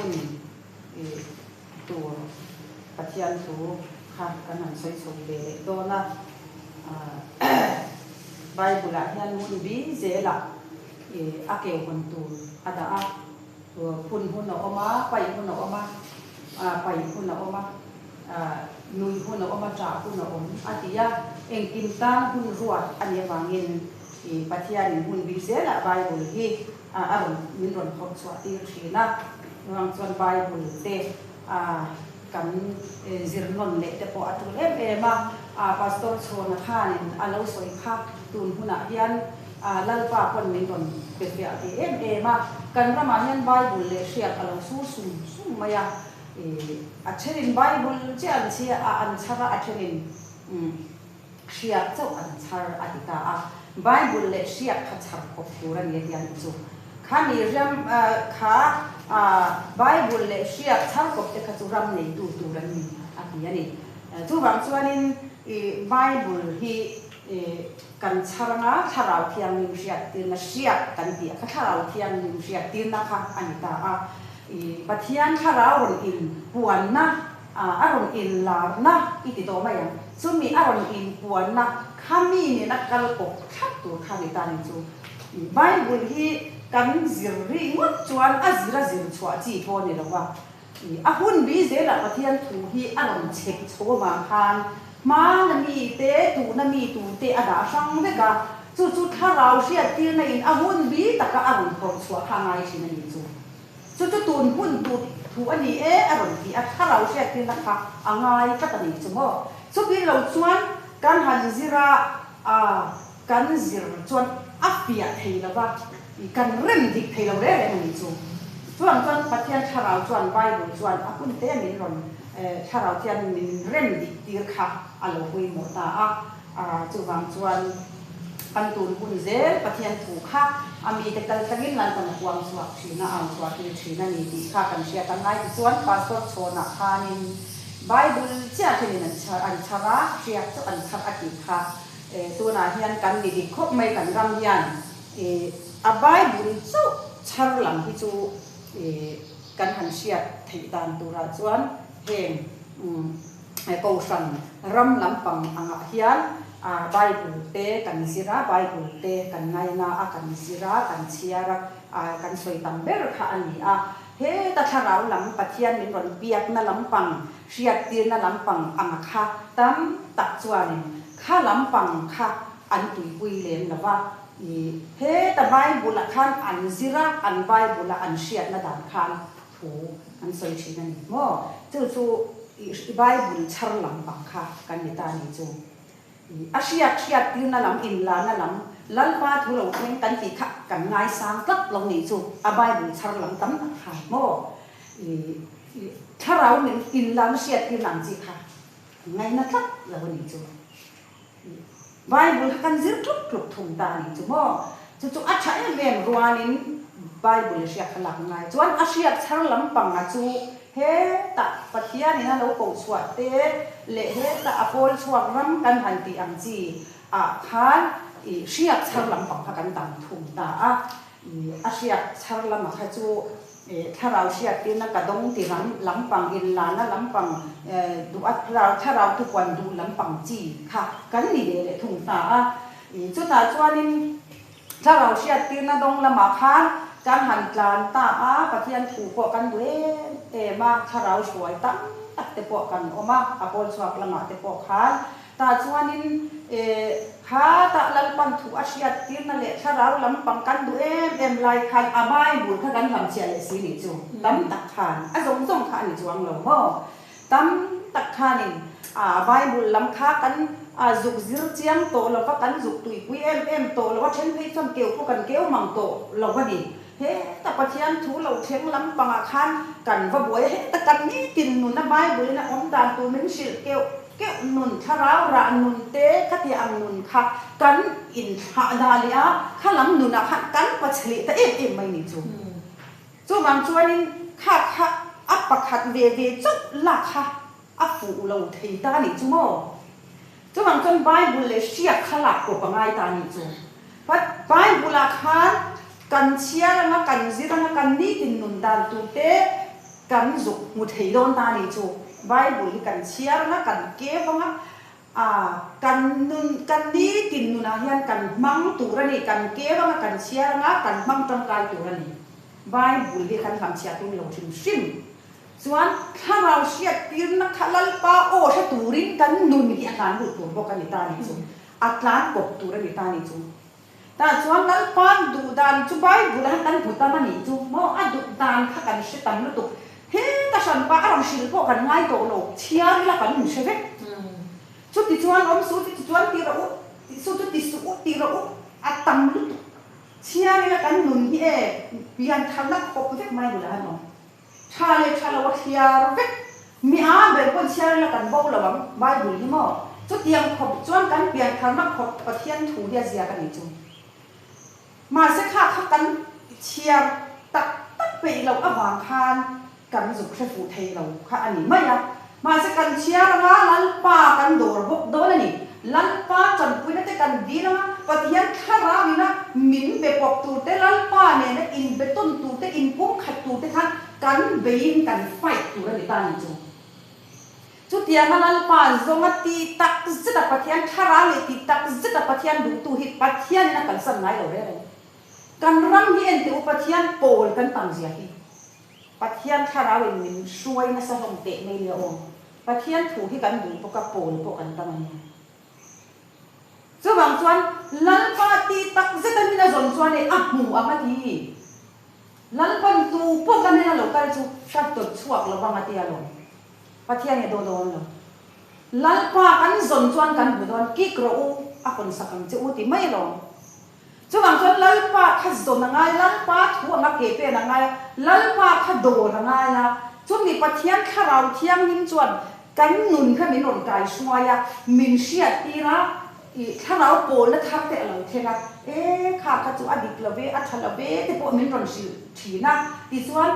hun tur Pathian thu kha kan han sawi chho ve leh dawn a. Bible ah hian hmun bi zelah a keu hawn tur a dah a, phun hun a awm a, paih hun a awm a, paih hun a awm a, nui hun a awm a, ṭah hun a awm a ti a. Engkim tan hun ruat a nih avangin Pathianin hmun bi zelah Bible hi a rawn min rawn phawrh chhuah tir thin a, chuvang chuan Bible te kan zir nawn leh te pawh a tul em em a, Pastor Chhawna khanin a lo sawi kha tun hunah hian Lalpa pawn min rawn pe fiah ve em em a, kan ramah hian Bible leh hriat a lo sur sum sum mai a, a thenin Bible chiah an chhia a an chhar a, a thenin Hriak chauh an chhar a ti ta a, Bible leh hriak kha chhar khawp tur a ni a ti a nih chu. Kha mi ram kha Bible leh hriak chhar kawp te kha chu ram neitu tur an ni a ti a ni. Chuvang chuanin i Bible hi kan chhar anga Thlarau Thianghlim hriattirna hriak kan tih a kha Thlarau Thianghlim hriattirna kha a ni ta a. I Pathian Thlarau rawn inpuanna A rawn inlarna i ti tawh mai ang. Chumi a rawn inpuanna kha mi nena kal kawp thlap tur kha ni ta ni chu. Bible hi kan zir rih ngawt chuan a zir a zir chhuah chi pawh a ni lo va. A hun bi zelah Pathian thu hi a rawn chhek chho avang khan hmana mi te, tuhna mi tu te a dah hrang vek a. Chu chu thlarau hriattirna in a hun bi taka a rawn phawrh chhuah kha a ngai thin a ni chu. Chu chu tun hun tur thu a ni e a rawn ti a, thlarau hriattirna kha a ngai tlat a ni chu maw? Chumi lo chuan kan han zir a, a kan zir chuan a fiah thei lo va, kan rem dik thei lo reng reng a ni chu. Chuang chuan Pathian thlarau chuan Bible chuan a hun te min rawn thlarau thian min rem dik tir kha a lo pawimawh ta a, Chuvang chuan kan tun hun zel Pathian thu kha a mite kal tlangin Lalpan a puang chhuak thin a, au chhuah tir thin a ni tih kha kan hriat a ngai. Tichuan Pastor Chhawnah khanin Bible chiah thenin an chhar an chhar a, hriak chu an chhar a tih kha tunah hian kan ni dik khawp mai kan ram hian a Bible chauh chhar lam hi chu kan han hriat theih dan turah chuan heng Kohhran ram lampang angah hian Bible te kan zir a, Bible te kan ngaina a, kan zir a, kan chhiar a, kan sawi tam ber kha a ni a. Heta thlarau lam Pathian min rawn biakna lampang, hriattirna lampang anga kha tam tak chuanin kha lampang kha an tuipui lem lo va. Heta Bible-ah khan an zir a, an Bible-a an hriatna dan khan thu an sawi thin a ni maw? Chu chu i Bible chhar lam pang kha kan ni ta a ni chu. I a hriat hriat tirna lam, inlarna lam, Lalpa thu lo thleng kan tih kha kan ngaisang tlat lo nih chu a Bible chhar lam tam tak kha maw? I thlarau min inlarna hriat tirna ang chi kha an ngaina tlat lo a ni chu. I Bible kha kan zir tluk tluk thung ta a nih chu maw? Chu chu a tha em em rualin Bible a hriat kha lak ngai chuan a hriat chhar lampanga chu hetah Pathianin a lo koh chhuah te leh hetah a pawl chhuak ram kan han tih ang chi ah khan i hriat chhar lampang kha kan tam thung ta a. I a hriat chhar lama kha chu thlarau hriattirna ka dawng ti lam lampang, inlana lampang, duh a thlarau thupuan duh lampang chi kha kan ni ve leh thung ta a. I chutah chuanin thlarau hriattirna dawng lamah khan kan han tlan ta a, Pathian thu pawh kan duh em em a, thlarau hruai tam tak te pawh kan awm a, a pawl chhuak lamah te pawh khan Tah chuanin e kha tah Lalpan thu a hriattirna leh thlarau lampang kan duh em em lai khan a Bible kha kan hlamchhiah leh si nih chu tam tak khan a zawng zawng kha a ni chuang lo maw? Tam tak khanin a Bible lam kha kan a zuk zir chiang tawh lo va, kan zuk tuipui em em tawh lo a, then phei chuan keu pawh kan keu mang tawh lo a ni. Heta Pathian thu lo thleng lampangah khan kan va buai a, heta kan nitin nuna Bible in a awm dan tur min hrilh keuh keuh nun, thlarau rah nun te khatiang ang nun kha kan inthlah dah leh a, kha lam nunah khan kan pachhe leh ta em em mai ni chu. Chuvang chuanin kha kha a pakhat ve ve chauh lak kha a fuh lo thei ta nih chu maw? Chuvang chuan Bible leh hriak kha lak kawp a ngai ta nih chu. But Bible ah khan kan chhiar anga kan zir anga kan nitin nun dan tur te Kan zuk hmu thei dawn ta nih chu. Bible hi kan chhiar anga, kan keu anga, a kan nun, kan nitin nunah hian kan hmang tur a ni, kan keu anga, kan chhiar anga, kan hmang tangkai tur a ni. Bible hi kan hlamchhiah tum lo hrim hrim. Chuan thlarau hriat tirna kha Lalpa aw hre turin kan nun hi a tlan lut tur bawk a ni ta nih chu. A tlan kawp tur a ni ta nih chu. Tah chuan Lalpa'n duh dan chu Bible ah kan hmu tam a nih chu maw? A duh dan kha kan hre tam lutuk. Heta hranpa a rawn hrilh pawh kan ngai tawh lo, chhiar ila kan inhre vek. Chuti chuan awm suh, chuti chuan ti rawh u, ti suh chu ti suh u, ti rawh u, a tam lutuk. Chhiar ila kan nun hi e pian tharna khawp vek Bible ah an awm. Tha leh tha lo a thliar vek. Mi a ber pawn chhiar ila kan bo lo ang, Bible hi maw? Chutiang khawp chuan kan piantharna khawp Pathian thu hi a ziak a nih chu. Mahse kha kha kan chhiar tak tak peih loh avang khan kan zuk hre fuh thei lo kha a ni mai a. Mahse kan chhiar anga Lalpa kan dawr bawk dawn a ni. Lalpa tanpuina te kan dil anga Pathian thlarau ina min be pawp tur te, Lalpa nena inbe tawn tur te, inpumkhat tur te khan kan beiin kan fight tur a ni ta ni chu. Chutianga Lalpa zawnga ti tak zeta Pathian thlarau leh ti tak zeta Pathian duhtu hi Pathian in a kalsan ngai lo reng reng. Kan ram hi enteh u Pathian pawl kan tam zia hi. Pathian thlarau in min hruai nasa hlawm teh mai nia aw. Pathian thu hi kan duh bawk a, pawl pawh kan tam a nia. Chuvang chuan Lalpa tih tak zet a min a zawn chuan e a hmu ang a ti. Lalpan tu pawh ka hnena lo kal chu ka dawt chhuak lo vang a ti alawm. Pathian e daw dawn lo. Lalpa kan zawn chuan kan hmu dawn, kik rawh u, a hawn sak ang che u ti mai alawm. Chuvang chuan Lalpa kha zawn a ngai, Lalpa thu anga ke pen a ngai a, Lalpa kha dawr a ngai a. Chumi Pathian Thlarau Thianghlim chuan kan nun kha min rawn kai hruai a, min hriat tir a, ih thlarau pawlna thar te a lo thleng a, e kha kha chu a dik lo ve, a tha lo ve te pawh min rawn hrilh thin a. Tichuan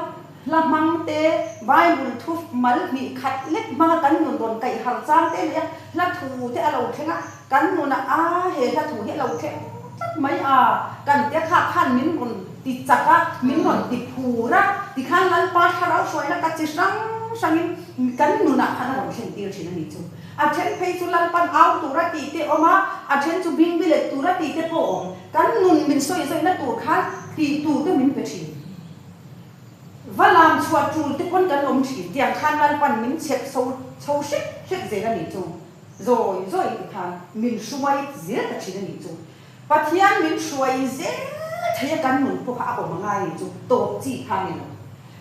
hla hmang te, Bible thu mal hnih khat lek hmanga kan nun rawn kaih har chang te a nei a, hla thu te a lo thleng a, Kan nunah a he hla thu hi a lo thleng tlat mai a, kan tia kha khan min rawn ti chak a, min rawn ti phur a, tikhan Lalpa thlarau hruaina ka chi hrang hrangin kan nunah khan a rawn thlen tir thin a ni chu. A then phei chu Lalpan au tura tih te awm a, a then chu bingbi let tura tih te pawh awm. Kan nun min sawi zawihna tur khan tih tur te min pe thin. Va lam chhuah tul te pawn kan awm thin tiang khan Lalpan min chhep chho chho hrek hrek zel a ni chu. Zawi zawi ti khan min hruai zel ta thin a nih chu. Pathian min hruai zel thei a kan nun pawh kha a awm a ngai nih chu tawp chi kha a ni lo.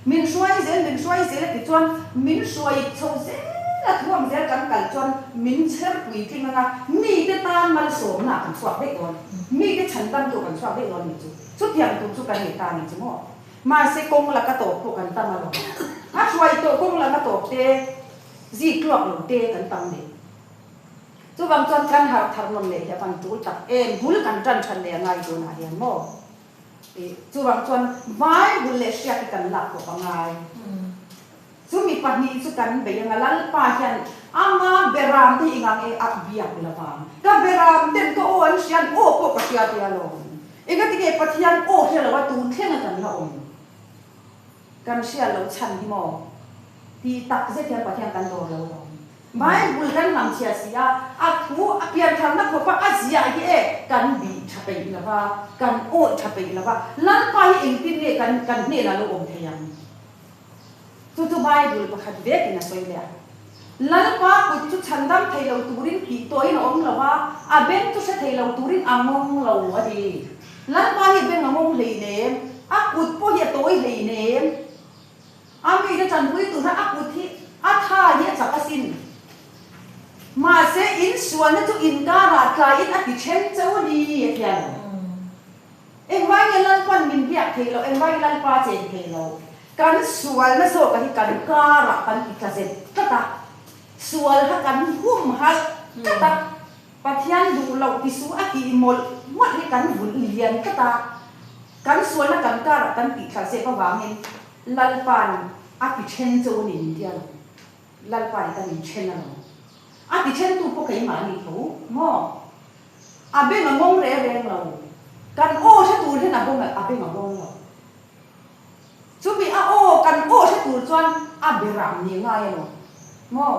Min hruai zel min hruai zel a ti chuan min hruai chho zel a thu ang zel kan kal chuan min chher puitling anga mite tan malsawmna kan chhuak daih dawn. Mite chhan tam tur kan chhuak daih dawn nih chu. Chutiang tur chu kan ni ta nih chu maw. Mahse kawng laka tawp pawh kan tam alawm. A hruai tawh kawng laka tawp te. Zik tluak lo te kan tam leh. Chuvang chuan kan harh thar nawn leh hi a van tul tak em, bul kan tan than leh a ngai tunah hian maw? Ih, chuvang chuan Bible leh hriat hi kan lak pawp a ngai. Chumi pahnih chu kan bei anga Lalpa hian ama beram te hi ingang e a biak lovang. Ka beram ten ka aw an hria an aw pawh ka hria tia lawm. Engatinge Pathian aw hria lo a tun thlenga kan la awm? Kan hriat loh chhan hi maw? Tih tak zet hian Pathian kan dawr lo lawm. Bible kan lam chhia si a, a thu a piantharna khawpa a ziah hi e kan bih tha peih lo va, kan awih tha peih lo va, Lalpa hi engtin nge kan kan hnenah lo awm thei ang? Chu chu Bible pakhat vekin a sawi leh a. Lalpa kut chu chhandam thei lo turin tih tawhin a awm lo va, a beng chu hre thei lo turin a ngawng lo a ti. Lalpa hi beng a ngawng hleinem, a kut pawh hi a tawi hleinem. A mite chanpui tura a kut hi a tha hi a chak asin. Mahse, insualna chu inkarah tlaiin a ti then chauh a ni, a ti a lo. Engvai nge Lalpan min biak thei loh, engvai nge Lalpa chen thei lo? Kan sualna zawka hi kan karah kan ti tla zet tlat a, sual kha kan humhalh tlat a. Pathian duh loh ti su a tih mawlh mawlh hi kan vulh lian tlat a, kan sualna kan karah kan tih thla zep avangin Lalpa'n a ti then chu a ni min tia lo. Lalpa'n kan inthen alawm. A ti then tu pawh keimah a ni tho maw? A beng a ngawng reng reng lo. Kan aw hre tur hian a beng a ngawng lo. Chumi a aw kan aw hre tur chuan a beram ni ngai alawm maw?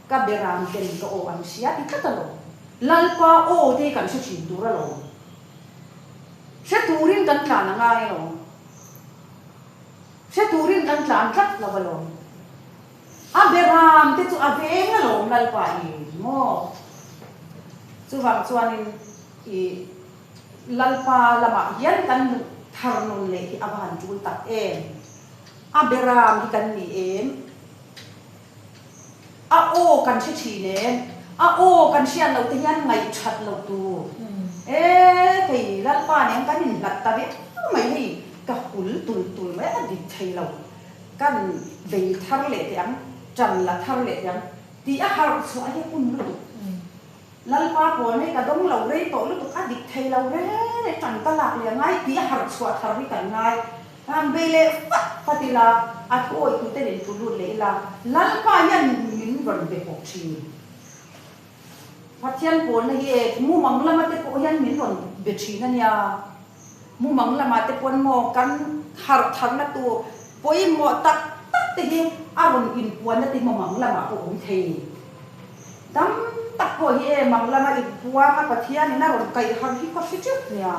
Ka beram ten ka aw an hria ti tlat alawm. Lalpa aw te hi kan hre thin tur alawm. Hre turin kan tlan a ngai alawm. Hre turin kan tlan tlat lo alawm. A beram te chu a veng alawm Lalpa i maw? Chuvang chuanin i Lalpa lamah hian kan luh thar nun leh hi a va han tul tak em? A beram hi kan ni em? A aw kan hre thin em? A aw kan hriat loh te hian ngaihthat loh tur. E kei Lalpa nen kan inhlat ta viau mai hei ka hul tul tul mai a dik thei lo. Kan bei thar leh teh ang, tan la thar leh teh ang tih a harh chhuah hi hun lutuk. Lalpa pawl hei ka dawng lo rei tawh lutuk a dik thei lo reng reng tan ka lak leh angai tih a harh chhuah thar hi kan ngai. Han bei leh fat fat ila, a thuawih tute nen thu lut leh ila, Lalpa hian min rawn be pawh thin. Pathian pawlna hi e, mumang lama te pawh hian min rawn be thin a nia. Mumang lamah te pawn maw kan harh tharna tur pawimawh tak tak te hi a rawn inpuanna te mumang lamah pawh awm thei. Tam tak pawh hi e mang lama inpuang a Pathianin a rawn kaih harh hi ka hre teuh nia.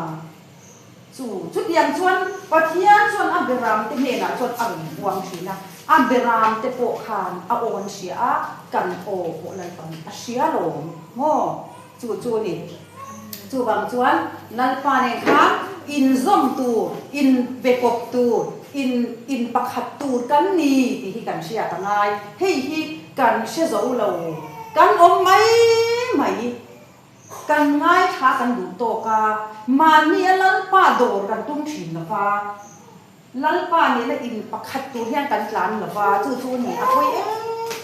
Chu chutiang chuan Pathian chuan a beram te hnenah chuan a rawn puang thin a, a beram te pawh khan a aw an hria a, kan aw pawh Lalpan a hria lawm maw? Chu chu a ni. Chuvang chuan Lalpa nen khan inzawm tur, inbekawp tur, in inpakhat tur kan ni tih hi kan hriat a ngai. Hei hi kan hre zo lo, kan awm mai mai. Kan ngaithla kan duh tawk a, mahni a Lalpa dawr kan tum thin lo va, Lalpa nena inpakhat tur hian kan tlan lo va, chu chu ni a pawi em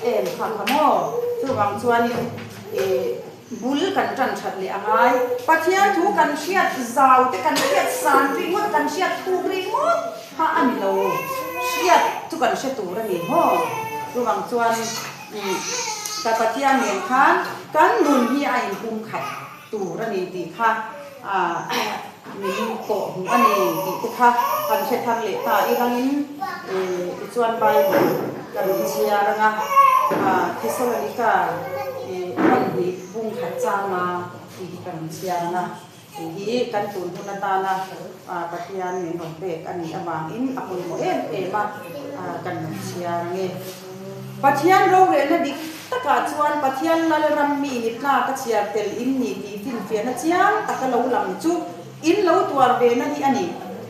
em kha kha maw? Chuvang chuanin ih bul kan tan that leh a ngai. Pathian thu kan hriat zau te kan hriat san ringawt, kan hriat thuk ringawt kha a ni lo, hriat chu kan hre tur a ni maw? Chuvang chuan ih ka Pathian nen khan kan nun hi a inpum khat tur a ni tih kha min tawh hmuh a ni tih te kha kan hre thar leh ta i rangin tichuan Bible ka rawn chhiar anga Thessalonica hman hnih bung khat changa tih hi ka rawn chhiar anga tih hi kan tun hun atana Pathian min rawn pek a nih avangin a pawimawh em em a kan rawn chhiar ange. Pathian rorelna dik takah chuan Pathian Lalram mi ni tlak a chhiar tel in ni tih finfiahna chiang taka lo lang chu in lo tuar ve na hi a ni.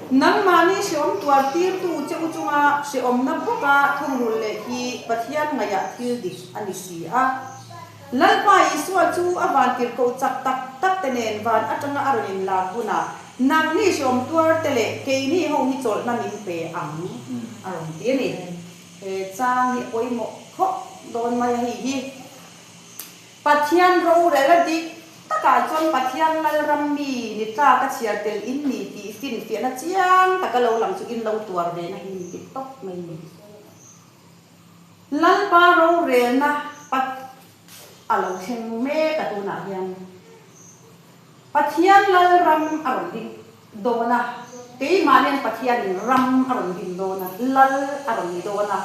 Nangmahni hrehawm tuar tirtu che u chunga hrehawmna bawka thungrul leh hi Pathian ngaihah thil dik a ni si a. Lalpa Isua chu a vantirhkoh chak tak tak te nen van atanga a rawn inlar hunah nangni hrehawm tuar te leh keini ho hi chawlhna min pe ang a rawn ti a ni. He chang hi a pawimawh khawp dawn mai a hei hi. Pathian rorel a dik takah chuan Pathian Lalram mi ni tlak a chhiar tel in ni tih finfiahna chiang taka lo lang chu in lo tuar ve na hi ni ti tawp mai ni. Lalpa rorelna pat a lo thleng mek a tunah hian. Pathian Lalram a rawn ding dawn a, keimahnian Pathianin ram a rawn din dawn a, Lal a rawn ni dawn a.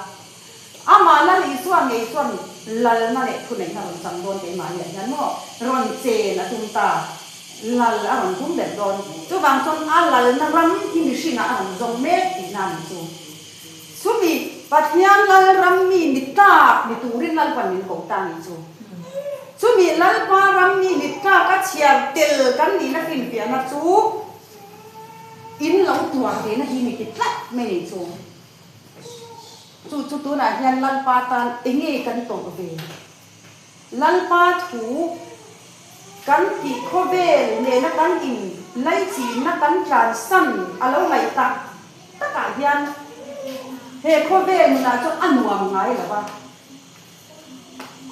Amah Lal Isua ngei chuan Lalna leh thuneihna rawn chang dawn keimahniah hian maw rawn chen a tum ta, Lal a rawn tum ber dawn. Chuvang chuan a Lalna ram hi mihringah a rawn zawng mek tihna a ni chu. Chumi Pathian Lalram mi ni tlak ni turin Lalpan min ko ta ni chu. Chumi Lalpa ram mi ni tlak a chhiar tel kan nihna finfiahna chu in lo tuar ve na hi mi ti tlat mai ni chu. Chu chu tunah hian Lalpa tan enge kan tawrh ve? Lalpa thu kan tih khawvel nena kan in laichinna kan tlansan a lo ngaih tak takah hian he khawvel nunah chuan a nuam ngai lo va,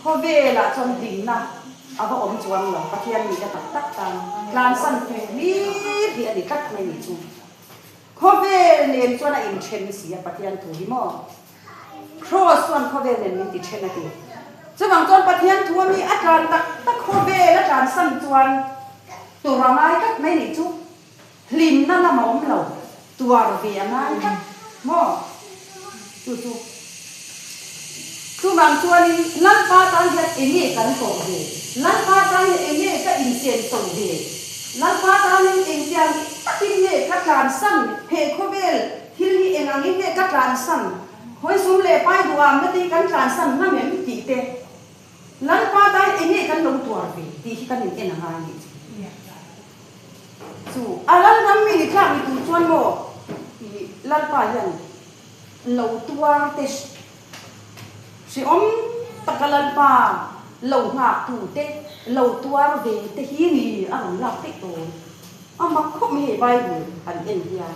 khawvelah chuan hlimna a va awm chuang lo, Pathian mite tak tak tan tlansan tur hlir hi a ni tlat mai ni chu. Khawvel nen chuan a inthen si a Pathian thu hi maw? Kraws chuan khawvel nen min ti then a ti. Chuvang chuan Pathian thu a mi a tlan tak tak khawvel a tlansan chuan tur a ngai tlat mai nih chu. Hlimna lam a awm lo, tuar ve a ngai tlat maw? Chu chu Chuvang chuanin Lalpa tan hian enge kan tawh ve? Lalpa tan hian enge ka inchen so ve? Lalpa tanin engtiang takin nge ka tlansan? He khawvel thil hi eng angin nge ka tlansan? Khawi sum leh pai duham na te hi kan tlansan ngam em tih te Lalpa tan enge kan lo tuar ve tih hi kan in en a ngai nih chu. Chu a Lalram mi ni tlak ni tur chuan maw i Lalpa hian lo tuar te Hrehawm taka Lalpa lo nghak tu te lo tuar ve te hi ni a rawn lak daih dawn. A mak khawp mai hei Bible han en hian.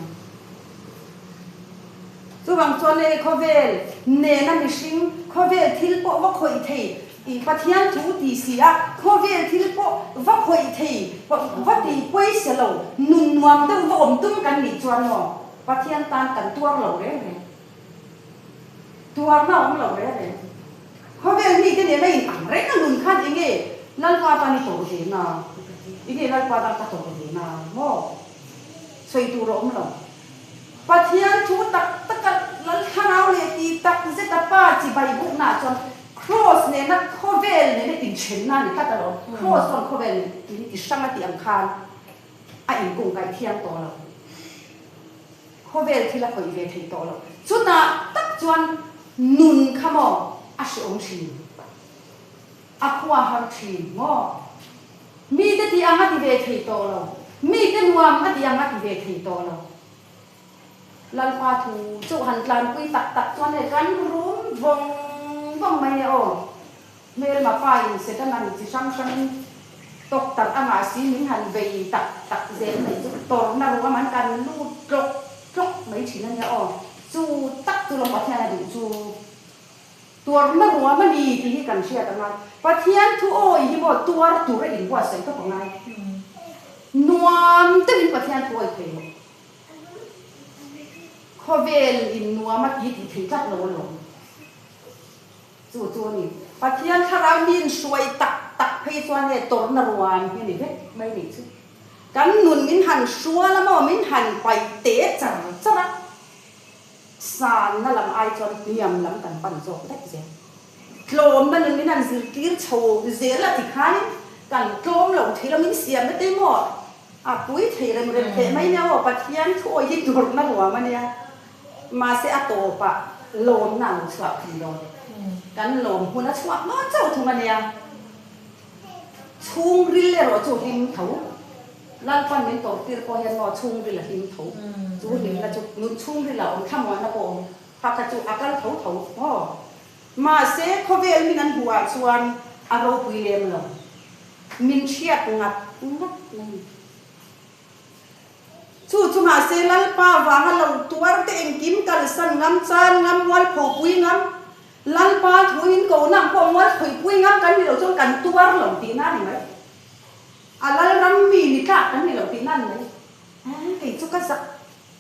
Chuvang chuan hei khawvel nena mihring khawvel thil pawh va khawih thei i Pathian thu ti si a, khawvel thil pawh va khawih thei va ti pawisa lo nun nuam deuh va awm tum kan nih chuan maw Pathian tan kan tuar lo reng reng. Tuarna awm lo reng reng. Khawvel mite nena in ang reng a nun khan enge Lalpa tan i tawrh ve na? Enge Lalpa tan ka tawrh ve na maw? Sawi tur a awm lo. Pathian thu tak taka Lal Thlarau leh ti tak zeta Pa chibai buknaah chuan Kraws nena khawvel nena inthenna a ni tlat alawm. Kraws chuan khawvel nen ti hrang a tih ang khan a inkungkaih thiang tawh lo. Khawvel thil a khawih ve thei tawh lo. Chutah tak chuan nun kha maw a hrehawm thin, a khua har thin maw? Mite tih ang a ti ve thei tawh lo, mite nuam a tih ang a ti ve thei tawh lo. Lalpa thu chu han tlanpui tak tak chuan hei kan rum vawng vawng mai nia aw. Hmelma pa in Setana'n chi hrang hrangin tawk tak a ngah si min han bei tak tak zel mai chu tawrhna ruam an kan lut tlawk tlawk mai thin a nia aw. Chu tak chu lawng Pathian a duh chu tuarna ruam a ni tih hi kan hriat a ngai. Pathian thu awi hi maw tuar tur a inbuatsaih tawp a ngai. Nuam deuhin Pathian thu awi thei lo. Khawvel in nuam a ti tih thei tlat lo alawm. Chu chu a ni. Pathian thlarau min hruai tak tak phei chuan he tawrhna ruan hi a ni vek mai nih chu. Kan nun min han hrual a maw, min han paih te char char a, sanna lam ai chuan hniam lam kan pan zawk daih zel. Tlawmna nun min han zirtir chho zel a ti khanin kan tlawm lo thei lo, min siamna te maw a pui thei rem rem teh mai nia aw, Pathian thu awi hi tawrhna ruam a nia. Mahse a tawpah lawmna a lo chhuak thung dawn. Kan lawm hmun a chhuak dawn chauh thung a nia. Chhungril erawh chu hlim tho. Lalpan min tawrhtir pawh hian maw chhungril a hlim tho. Chu hlimna chu nun chhungril a awm, thlamuanna pawh a awm. Pakhat chu a kal tho tho maw. Mahse khawvel min an hmuh ah chuan a ropui lem lo. Min hriat ngat ngat mai ni. Chu chu mahse Lalpa vanga lo tuar te engkim kalsan ngam, chan ngam, mualphopui ngam, Lalpa thu in ko nang pawh mualphoipui ngam kan ni lo chuan kan tuar lo tihna a ni mai. A Lalram mi ni tlak kan ni lo tihna a ni mai. Kei chu ka zak.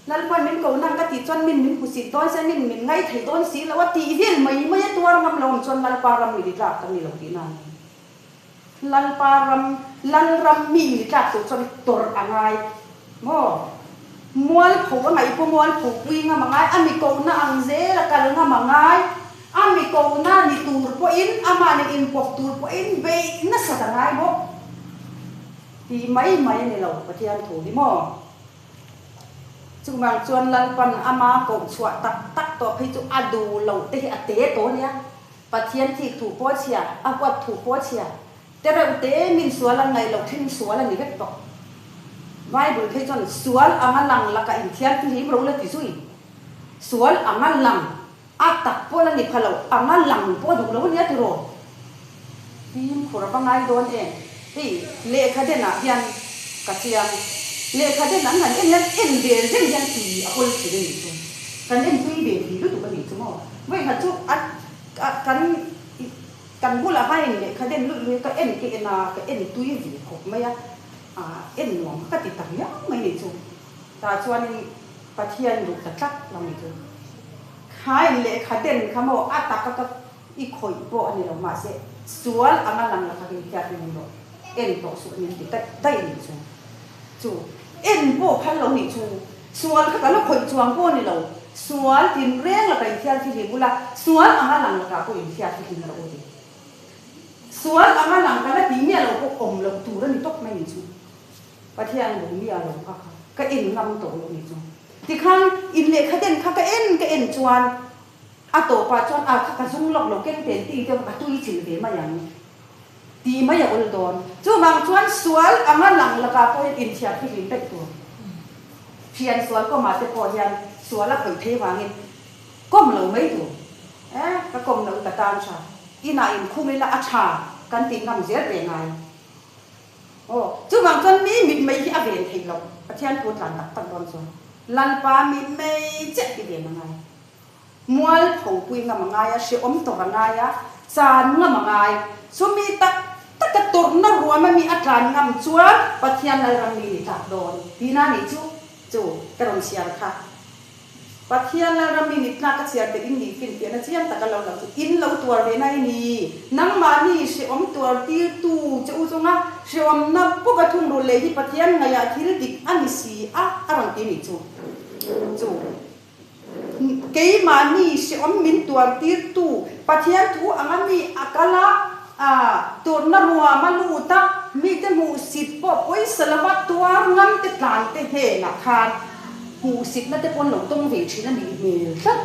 Lalpa min ko nang ka tih chuan min min hmusit dawn se, min min ngaithei dawn si lo a tih vel mai mai a tuar ngam lo ang chuan Lalpa ram mi ni tlak kan ni lo tihna a ni. Lalpa ram, Lalram mi ni tlak tur chuan tawrh a ngai maw? Mualpho a ngaih pawh mualpho pui ngam a ngai, a mi kohna ang zel a kal ngam a ngai, a mi kohna ni tur pawhin, amah nen inpawp tur pawhin beih nasat a ngai bawk tih mai mai a ni lo Pathian thu hi maw? Chuvang chuan Lalpan ama koh chhuah tak tak tawh phei chu a duh loh te hi a te tawh a nia. Pathian thik thu pawh chhia, a huat thu pawh chhia, te reuh te min sual an ngaih loh thin sual a ni vek tawh. Bible phei chuan sual anga lang lakah inthiar fihlim ro la ti zui. Sual anga lang, a tak pawh la ni pha lo, anga lang pawh a duh lo a nia tiraw? Fimkhur a va ngai dawn em? Hei lehkha denah hian ka chiang. Lehkha den an han en hian en ve reng hian tui a hawl thin a nih chu. Kan en tui ve thei lutuk a nih chu maw? Vawikhat chu a kan kan bulah khan in lehkha den luih luih a, ka en ka en a, ka en tui ve khawp mai a, en nuam kha ka ti ta riau mai nih chu. Tah chuanin Pathian duh ta tlat lo nih chu. Kha in lehkha den kha maw a taka ka i khawih pawh a ni lo mahse sual anga lang la kha in hriat ringin rawh en tawh suh min ti daih daih nih chu. Chu en pawh phal lo nih chu sual kha ka la khawih chuang pawh a ni lo. Sual tinreng laka inthiar fihlim ula, sual anga lang lakah pawh inthiar fihlim rawh u ti. Sual anga lang ka la tih miah lo pawh awm loh tur a ni tawp mai ni chu. Pathian lung miah lo kha kha ka en ngam tawh lo ni chu. Tikhan in lehkha den kha ka en ka en chuan a tawpah chuan a kha ka zung lawk lo keng ten ti deuh a tui chilh ve mai ang tih mai a awl dawn. Chuvang chuan sual anga lang lakah pawh hian inthiar fihlim daih tur. Thian sual kawmah te pawh hian sual a khawih thei vangin kawm lo mai tur. Eh ka kawm loh ka tan tha. Inah inkhum ila a tha kan tih ngam zel ve ngai. Aw, chuvang chuan mi mit mei hi a ven theih loh, Pathian thu tlan tak tak dawn chuan Lalpa mit mei chiah hi ven a ngai. Mual phopui ngam a ngai a, hrehawm tawrh a ngai a, chan ngam a ngai. Chumi tak taka tawrhna ruam a mi a tlan ngam chuan Pathian Lalram mi ni tlak dawn tihna a nih chu, chu ka rawn chhiar kha. Pathian Lalram mi mit tlak a chhiar te in nih finfiahna chiang tak a lo lang chu in lo tuar ve na i ni. Nangmahni hrehawm tuar tir tu che u chunga hrehawmna bawk a thung rul leh hi Pathian ngaihah thil dik a ni si a a rawn ti nih chu. Chu keimahni hrehawm min tuar tir tu Pathian thu anga mi a kal a, a turna ruam a lut a, mite hmuhsit pawh pawisa lova tuar ngam te tlan te hnenah khan Hmuhsitna te pawn lo tawng ve thin a nih hmel tlat.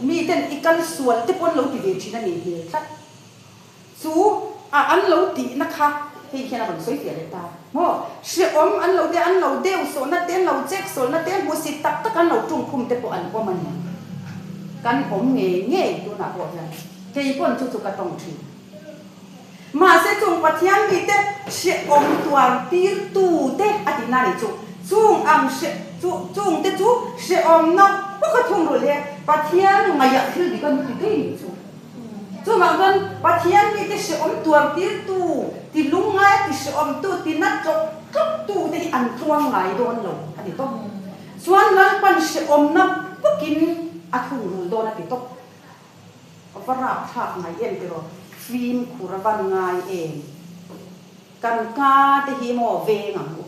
Miten i kal sual te pawn lo ti ve thin a nih hmel tlat. Chu a an lo tihna kha hei hian a rawn sawi fiah leh ta maw? Hrehawm an lo te, an lo deu sawhna te, an lo chek sawlna te, hmuhsit tak tak an lo tungkhum te pawh an awm a ni. Kan awm ngei ngei tunah pawh hian kei pawn chu chu ka tawng thin. Mahse chung Pathian mite hrehawm tuar tirtute a tihna a nih chu. Chung ang hre chu chungte chu hrehawmna bawk a thung rulh he Pathian ngaihah thil dik a ni ti daih nih chu. Chuvang chuan Pathian mite hrehawm tuar tirtu, ti lungngai, ti hrehawmtu, ti na tlawk tlawk tute hi an tluang ngai dawn lo a ti tawp. Chuan Lalpan hrehawmna bawkin a thung rulh dawn a ti tawp. A va rap thlak ngai em tiraw? Fimkhur a van ngai em? Kan ka te hi maw veng ang u.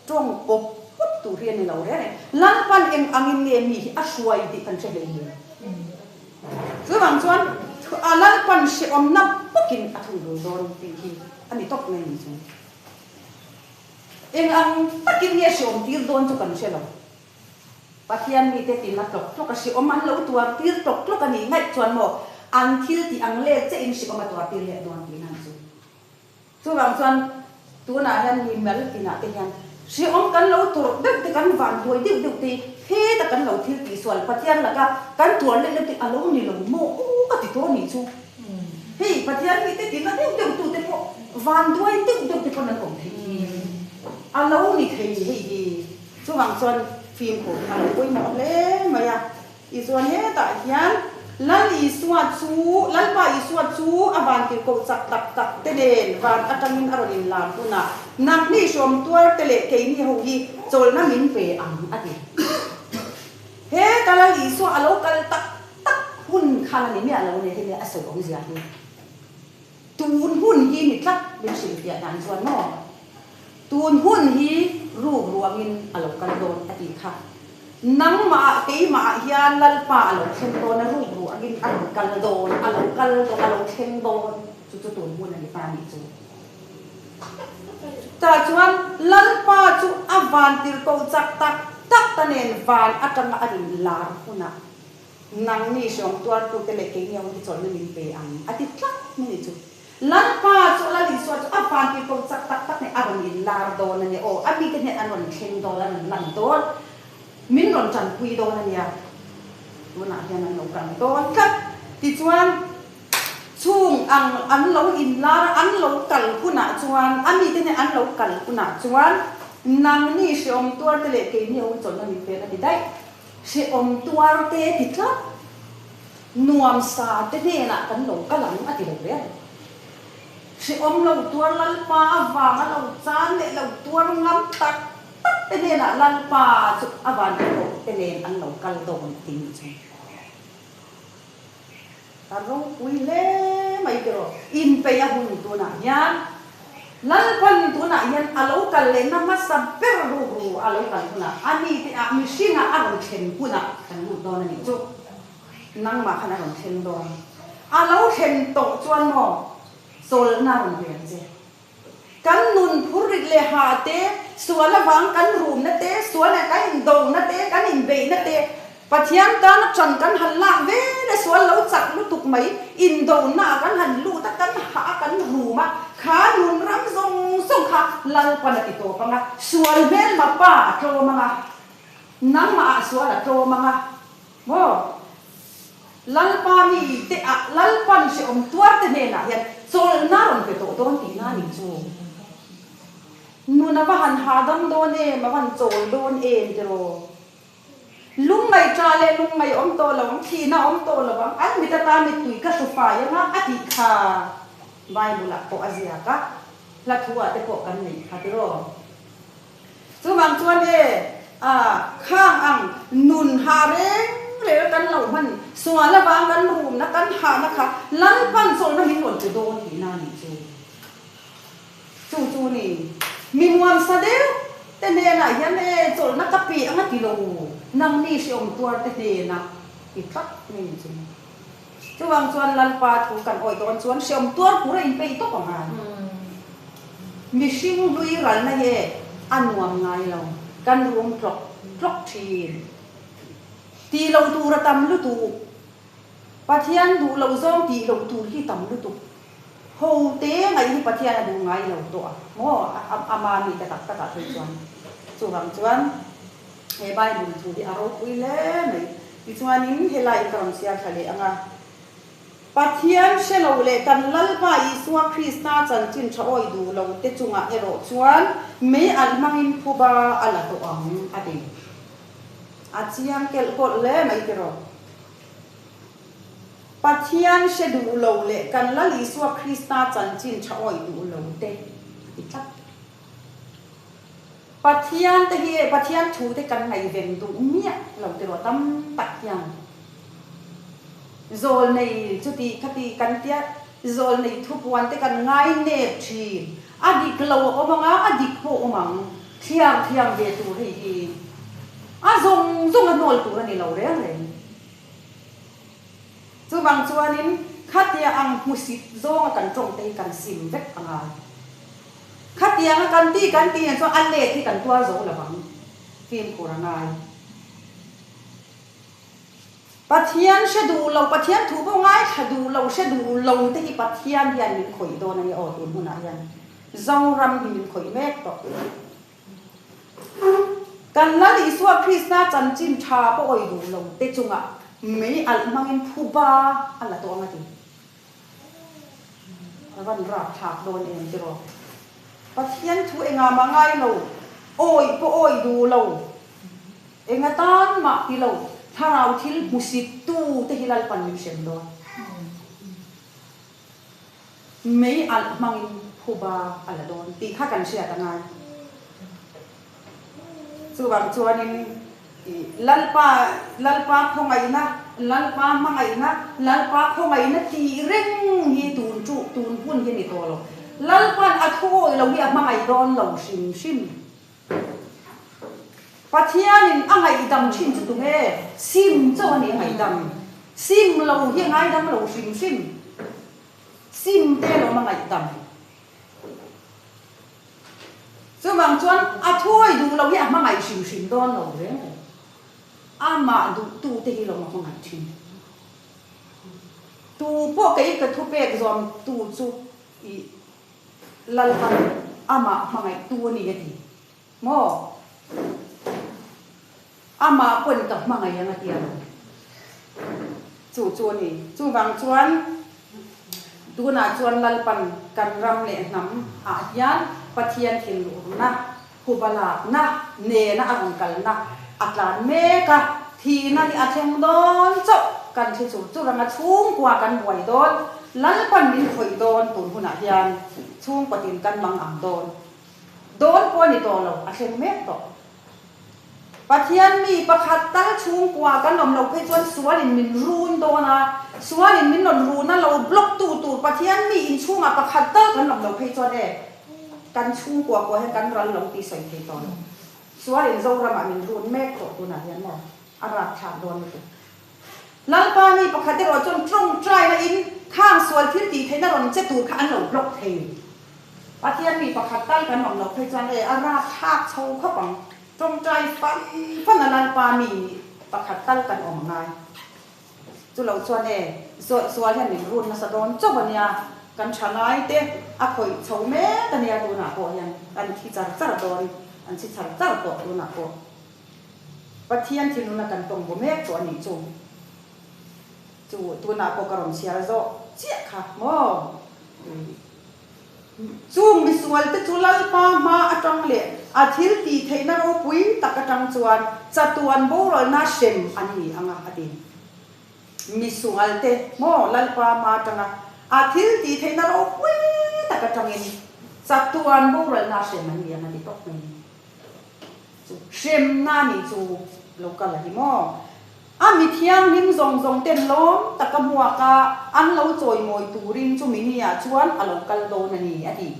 Tawng pawp pawp tur hi a ni lo reng reng. Lalpan eng angin nge mi hi a hruai tih kan hre hlei hlei. Chuvang chuan a Lalpan hrehawmna bawkin a thungrul dawn tih hi a ni tawp mai ni chu. Eng ang takin nge hrehawm tir dawn chu kan hre lo. Pathian mite tin a tlawk tlawk a hrehawm an lo tuar tir tlawk tlawk a nih ngaih chuan maw an thil tih ang let che in hrehawm a tuar tir leh dawn tih nan chu. Chuvang chuan tunah hian mi mal tinah te hian hrehawm kan lo tur deuh te kan van buai deuh deuh te heta kan lo thil tih sual Pathian laka kan tuar leh leh te a lo ni lo maw aw ka ti tawh a nih chu. Hei Pathian mite tin a deuh deuh tu te pawh van duai deuh deuh te pawn an awm thei hi a lo ni thei hei hi. Chuvang chuan fimkhur a lo pawimawh hle mai a. Tichuan hetah hian Lal Isua chu, Lalpa Isua chu a vantirhkoh chak tak tak te nen van atangin a rawn inlam hunah nangni hrawm tuar te leh keini ho hi chawlhna min pe ang a ti. Heta Lal Isua a lo kal tak tak hun khan a ni miah lo nia hemi a sawi awmzia hi. Tun hun hi ni tlat min hrilhfiah dan chuan maw? Tun hun hi ruk ruangin a lo kal dawn a tih kha. Nangmah ah keimah ah hian Lalpa a lo thleng dawn a, ruk ruangin a rawn kal dawn, a lo kal dawn, a lo thleng dawn, chu chu tun hun a ni ta nih chu. Tah chuan Lalpa chu a van tirhkoh chak tak tak ta nen van atanga a rin lar hunah nangni hreawm tuartute leh keini ho hi chawlhna min pe ang a ti tlat mai nih chu. Lalpa chu Lal Isua chu a vantir ko chak tak tak nih a rawn in lar dawn a nia aw, a mite hnen an rawn thleng dawn, an rawn lan dawn, min rawn tanpui dawn a nia, tunah hian an lo kal dawn tlat. Tichuan, chung ang an lo in lar a, an lo kal hunah chuan, a mite hnen an lo kal hunah chuan, nangni hreawm tuar te leh keini ho hi chawlhna min pek a ti daih, hreawm tuar te ti tlat. Nuamsa te hnenah kan lo kal ang a ti lo reng. Hrehawm lo tuar Lalpa avanga lo chan leh lo tuar ngam tak tak te hnenah Lalpa chu a van hlawh te nen an lo kal dawn a ti nih chu. A ropui hle mai tiraw, inpeih a hun tunah hian. Lalpan tunah hian a lo kal lehna hmasa ber rukru a lo kal hunah a ni te ah mihringah a rawn thlen hunah kan lut dawn a nih chu. Nangmah khan a rawn thleng dawn. A lo thlen tawh chuan maw chawlhna a rawn ve ang che. Kan nun phur rit leh ha te, sual avang kan rumna te, sual leh kan indona te, kan inbeihna te, Pathian tana ṭan kan han lak ve le sual lo chak lutuk mai, indona ah kan han lut a, kan hah a, kan rum a, kha nun ram zawng zawng kha Lalpan a ti tawp ang a, sual hmelma pa a tlawm ang a, nangmah ah sual a tlawm ang a, maw? Lalpa mi te ah Lalpan hrehawm tuar te hnenah hian chawlhna rawn pe tawh dawn tihna a nih chu. Nun a va han hahdam dawn em, a va han chawl dawn em tiraw? Lungngaih ṭha leh lungngaih awm tawh lo ang, thihna awm tawh lo ang, an mit ata mittui ka hru fai ang a, a tih kha Bible-ah pawh a ziak a, hla thu-ah te pawh kan neih kha tiraw. Chuvang chuan e, a, khang ang nun ha reng reng a kan lo hman, sual avang kan rumna, kan hahna kha Lalpan chawlhna min rawn pe dawn tihna a nih chu. Chu chu ni, mi nuamsa deuh te hnenah hian e chawlhna ka pe ang a ti lo, nangni hreawm tuar te hnenah ti tlat mai ni chu. Chuvang chuan Lalpa thu kan awih dawn chuan hreawm tuar tur a inpeih tawp ang a. Mihring hlui ralna hi e a nuam ngai lo, kan rum tlawk tlawk thin. Tih loh tur a tam lutuk, Pathian duh loh zawng tih loh tur hi tam lutuk. Ho te ngaih hi Pathian a duh ngai lo tawh a maw? A mami te tak takah phei chuan. Chuvang chuan he Bible thu hi a ropui hle mai. Tichuanin helai ka rawn chhiar thla leh ang a. Pathian hre lo leh kan Lalpa Isua Krista chanchin tha awi duh lo te chungah erawh chuan mei alh hmangin phuba a la tawh ang a ti. A chiang kelh kawlh hle mai tiraw. Pathian hre duh lo leh kan Lal Isua Krista chanchin tha awih duh lo te a ti tlat. Pathian te hi Pathian thu te kan ngaihven duh miah lo te ruah tam tak hian zawl nei chuti khati kan tia zawl nei thupuan te kan ngai nep thin. A dik lo a awm ang a, a dik pawh awm ang. Thliar thiam ve tur hei hi a zawng zawng a hnawl tur a ni lo reng reng. Chuvang chuanin khatia ang hmusit zawnga kan tawng te hi kan sim vek a ngai. Khatianga kan ti kan tih hian chuan a let hi kan tuar zo lo vang. Fimkhur a ngai. Pathian hre duh lo, Pathian thu pawh ngaithla duh lo, hre duh lo te hi Pathian hian min khawih dawn a ni aw tun hunah hian. Zoram hi min khawih mek tawh. Kan Lal Isua Krista chanchin tha pawh awih duh lo te chungah mei alh hmangin phuba a la tawh ang a ti. A van rap thlak dawn em tiraw? Pathian thu engah mah ngai lo, awih pawh awih duh lo, enga tan mah ti lo, thlarau thil hmusit tu te hi Lalpan min hrem dawn. Mei alh hmangin phuba a la dawn tih kha kan hriat a ngai. Chuvang chuanin Lalpa, Lalpa khawngaihna, Lalpa hmangaihna, Lalpa khawngaihna tih reng hi tun chu tun hun hi a ni tawh lo. Lalpa'n a thu awih lo hi a hmangaih dawn lo hrim hrim. Pathianin a ngaihdam thin chu tunge? Sim chauh a ni a ngaihdam. Sim lo hi a ngaidam lo hrim hrim. Sim te alawm a ngaihdam. Chuvang chuan a thuawi duh lo hi a hmangaih hrim hrim dawn lo reng reng. Amah duhtu te hi lawm a hmangaih thin. Tu pawh kei ka thupek zawm tu chu i Lalpan amah hmangaihtu a ni a ti maw? Amah pawn ka hmangaih ang a ti a lo. Chu chu a ni. Chuvang chuan tunah chuan Lalpan kan ram leh hnam ah hian Pathian thinurna, hubalakna nena a rawn kalna a tlan mek a, thihna hi a thleng dawn chauh kan thli chur chur ang a, chhungkua kan buai dawn, Lalpan min khawih dawn tun hunah hian chhungkua tin kan mang ang dawn. Dawn pawh a ni tawh lo, a thleng mek tawh. Pathian mi pakhat tal chhungkua kan awm loh phei chuan sualin min run dawn a, sualin min rawn run a lo block tu tur Pathian mi inchhungah pakhat tal kan awm loh phei chuan e. kan chhungkua pawh hian kan ral lo tih sawi thei tawh lo. Sualin Zoramah min run mek tawh tunah hian maw a rapthlak dawn lutuk. Lalpa mi pakhat erawh chuan tawngtaina in khang sual thil tih theihna rawn che tur kha an lo block thei. Pathian mi pakhat tal kan awm loh phei chuan e a rapthlak chho khawp ang. Tawngtai fan fan a Lalpa mi pakhat tal kan awm angai. Chu lo chuan e, sual hian min run nasa dawn chauh a nia, kan tha ngai te a khawih chho mek a nia tunah pawh hian kan thi char char dawn, an thi char char tawh tunah pawh. Pathian thinluna kan tawng bu mek tawh a nih chu. Chu tunah pawh ka rawn chhiar zawh chiah kha maw? Chung misualte chu Lalpa hma atang leh a thil tih theihna ropui tak atang chuan chatuan boralna hrem an ni ang a, a ti. Misualte maw Lalpa hma atanga a thil tih theihna ropui tak atangin chatuan boralna hrem an ni ang a ti tawp mai. Chu hremna nih chu lo kal a ni maw? A mi thianghlim zawng zawng ten lawm taka hmuak a, an lo chawimawi turin chumi ni ah chuan a lo kal dawn a ni, a ti.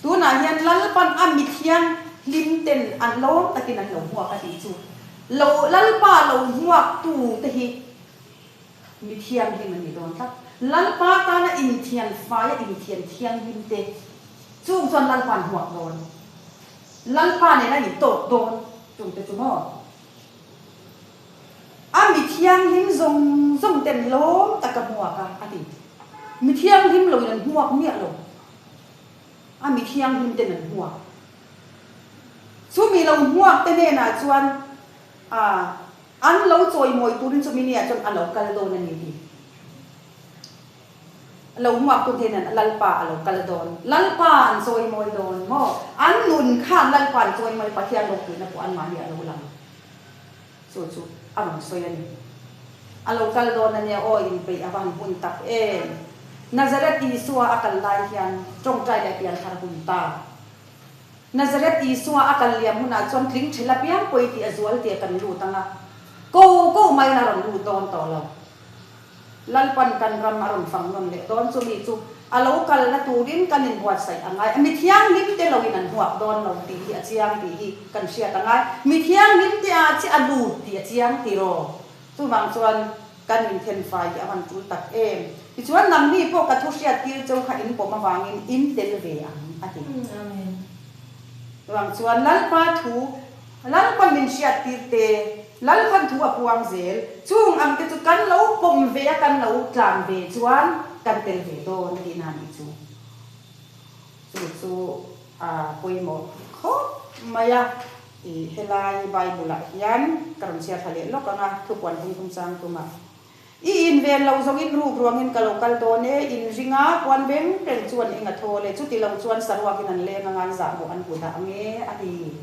Tunah hian Lalpan a mi thianghlim ten an lawm takin an lo hmuak a tih chu lo Lalpa lo hmuak tu te hi mi thianghlim an ni dawn tlat. Lalpa tana inthian fai a inthian thianghlim te chung chuan Lalpa an hmuak dawn. Lalpa nen a intawk dawn chung te chu maw? A mi thianghlim zawng zawng ten lawm tak a hmuak a, a ti. Mi thianghlim loin an hmuak miah lo. A mi thianghlim ten an hmuak. Chumi lo hmuak te hnenah chuan a an lo chawimawi turin chumi niah chuan a lo kal dawn a ni ti. Lo hmuak tu hnen an Lalpa a lo kal dawn. Lalpa an chawimawi dawn maw? An nun khan Lalpa an chawimawi Pathian ropuina pawh anmahni a lo lang. Chu chu a rawn sawi a ni. A lo kal dawn a nia aw inpeih a van hun tak em. Nazareth Isua a kal lai hian tawngtai leh pianthar hun ta. Nazareth Isua a kal liam hunah chuan tling thela piang pawi tih a zual tih a kan lut ang a. Ko ko maiin a rawn lut dawn tawh lo. Lalpan kan ram a rawn fang nawn leh dawn chumi chu a lo kalna turin kan inbuatsaih a ngai. Mi thianghlim te loin an hmuak dawn lo tih hi a chiang tih hi kan hriat a ngai. Mi thianghlim te ah chi a lut tih a chiang tiraw? Chuvang chuan kan inthen fai hi a van tul tak em. Tichuan nangni pawh ka thu hriat tir cheu kha in pawm avangin in tel ve ang a ti. Chuvang chuan Lalpa thu Lalpan min hriat tir te, Lalpan thu a puang zel, chung ang te chu kan lo pawm ve a kan lo tlan ve chuan kan tel ve dawn tihna a nih chu. Chu chu a pawimawh khawp mai a, i helai Bible ah hian ka rawn chhiar thla leh lawk ang a, thupuan hung thum chang tum a. I in ven lo zawngin ruk ruangin ka lo kal dawn e, in ring a, puan veng reng chuan eng a thawl e, chuti lo chuan saruakin an leng anga an zahmawh an hmu dah ang e, a ti.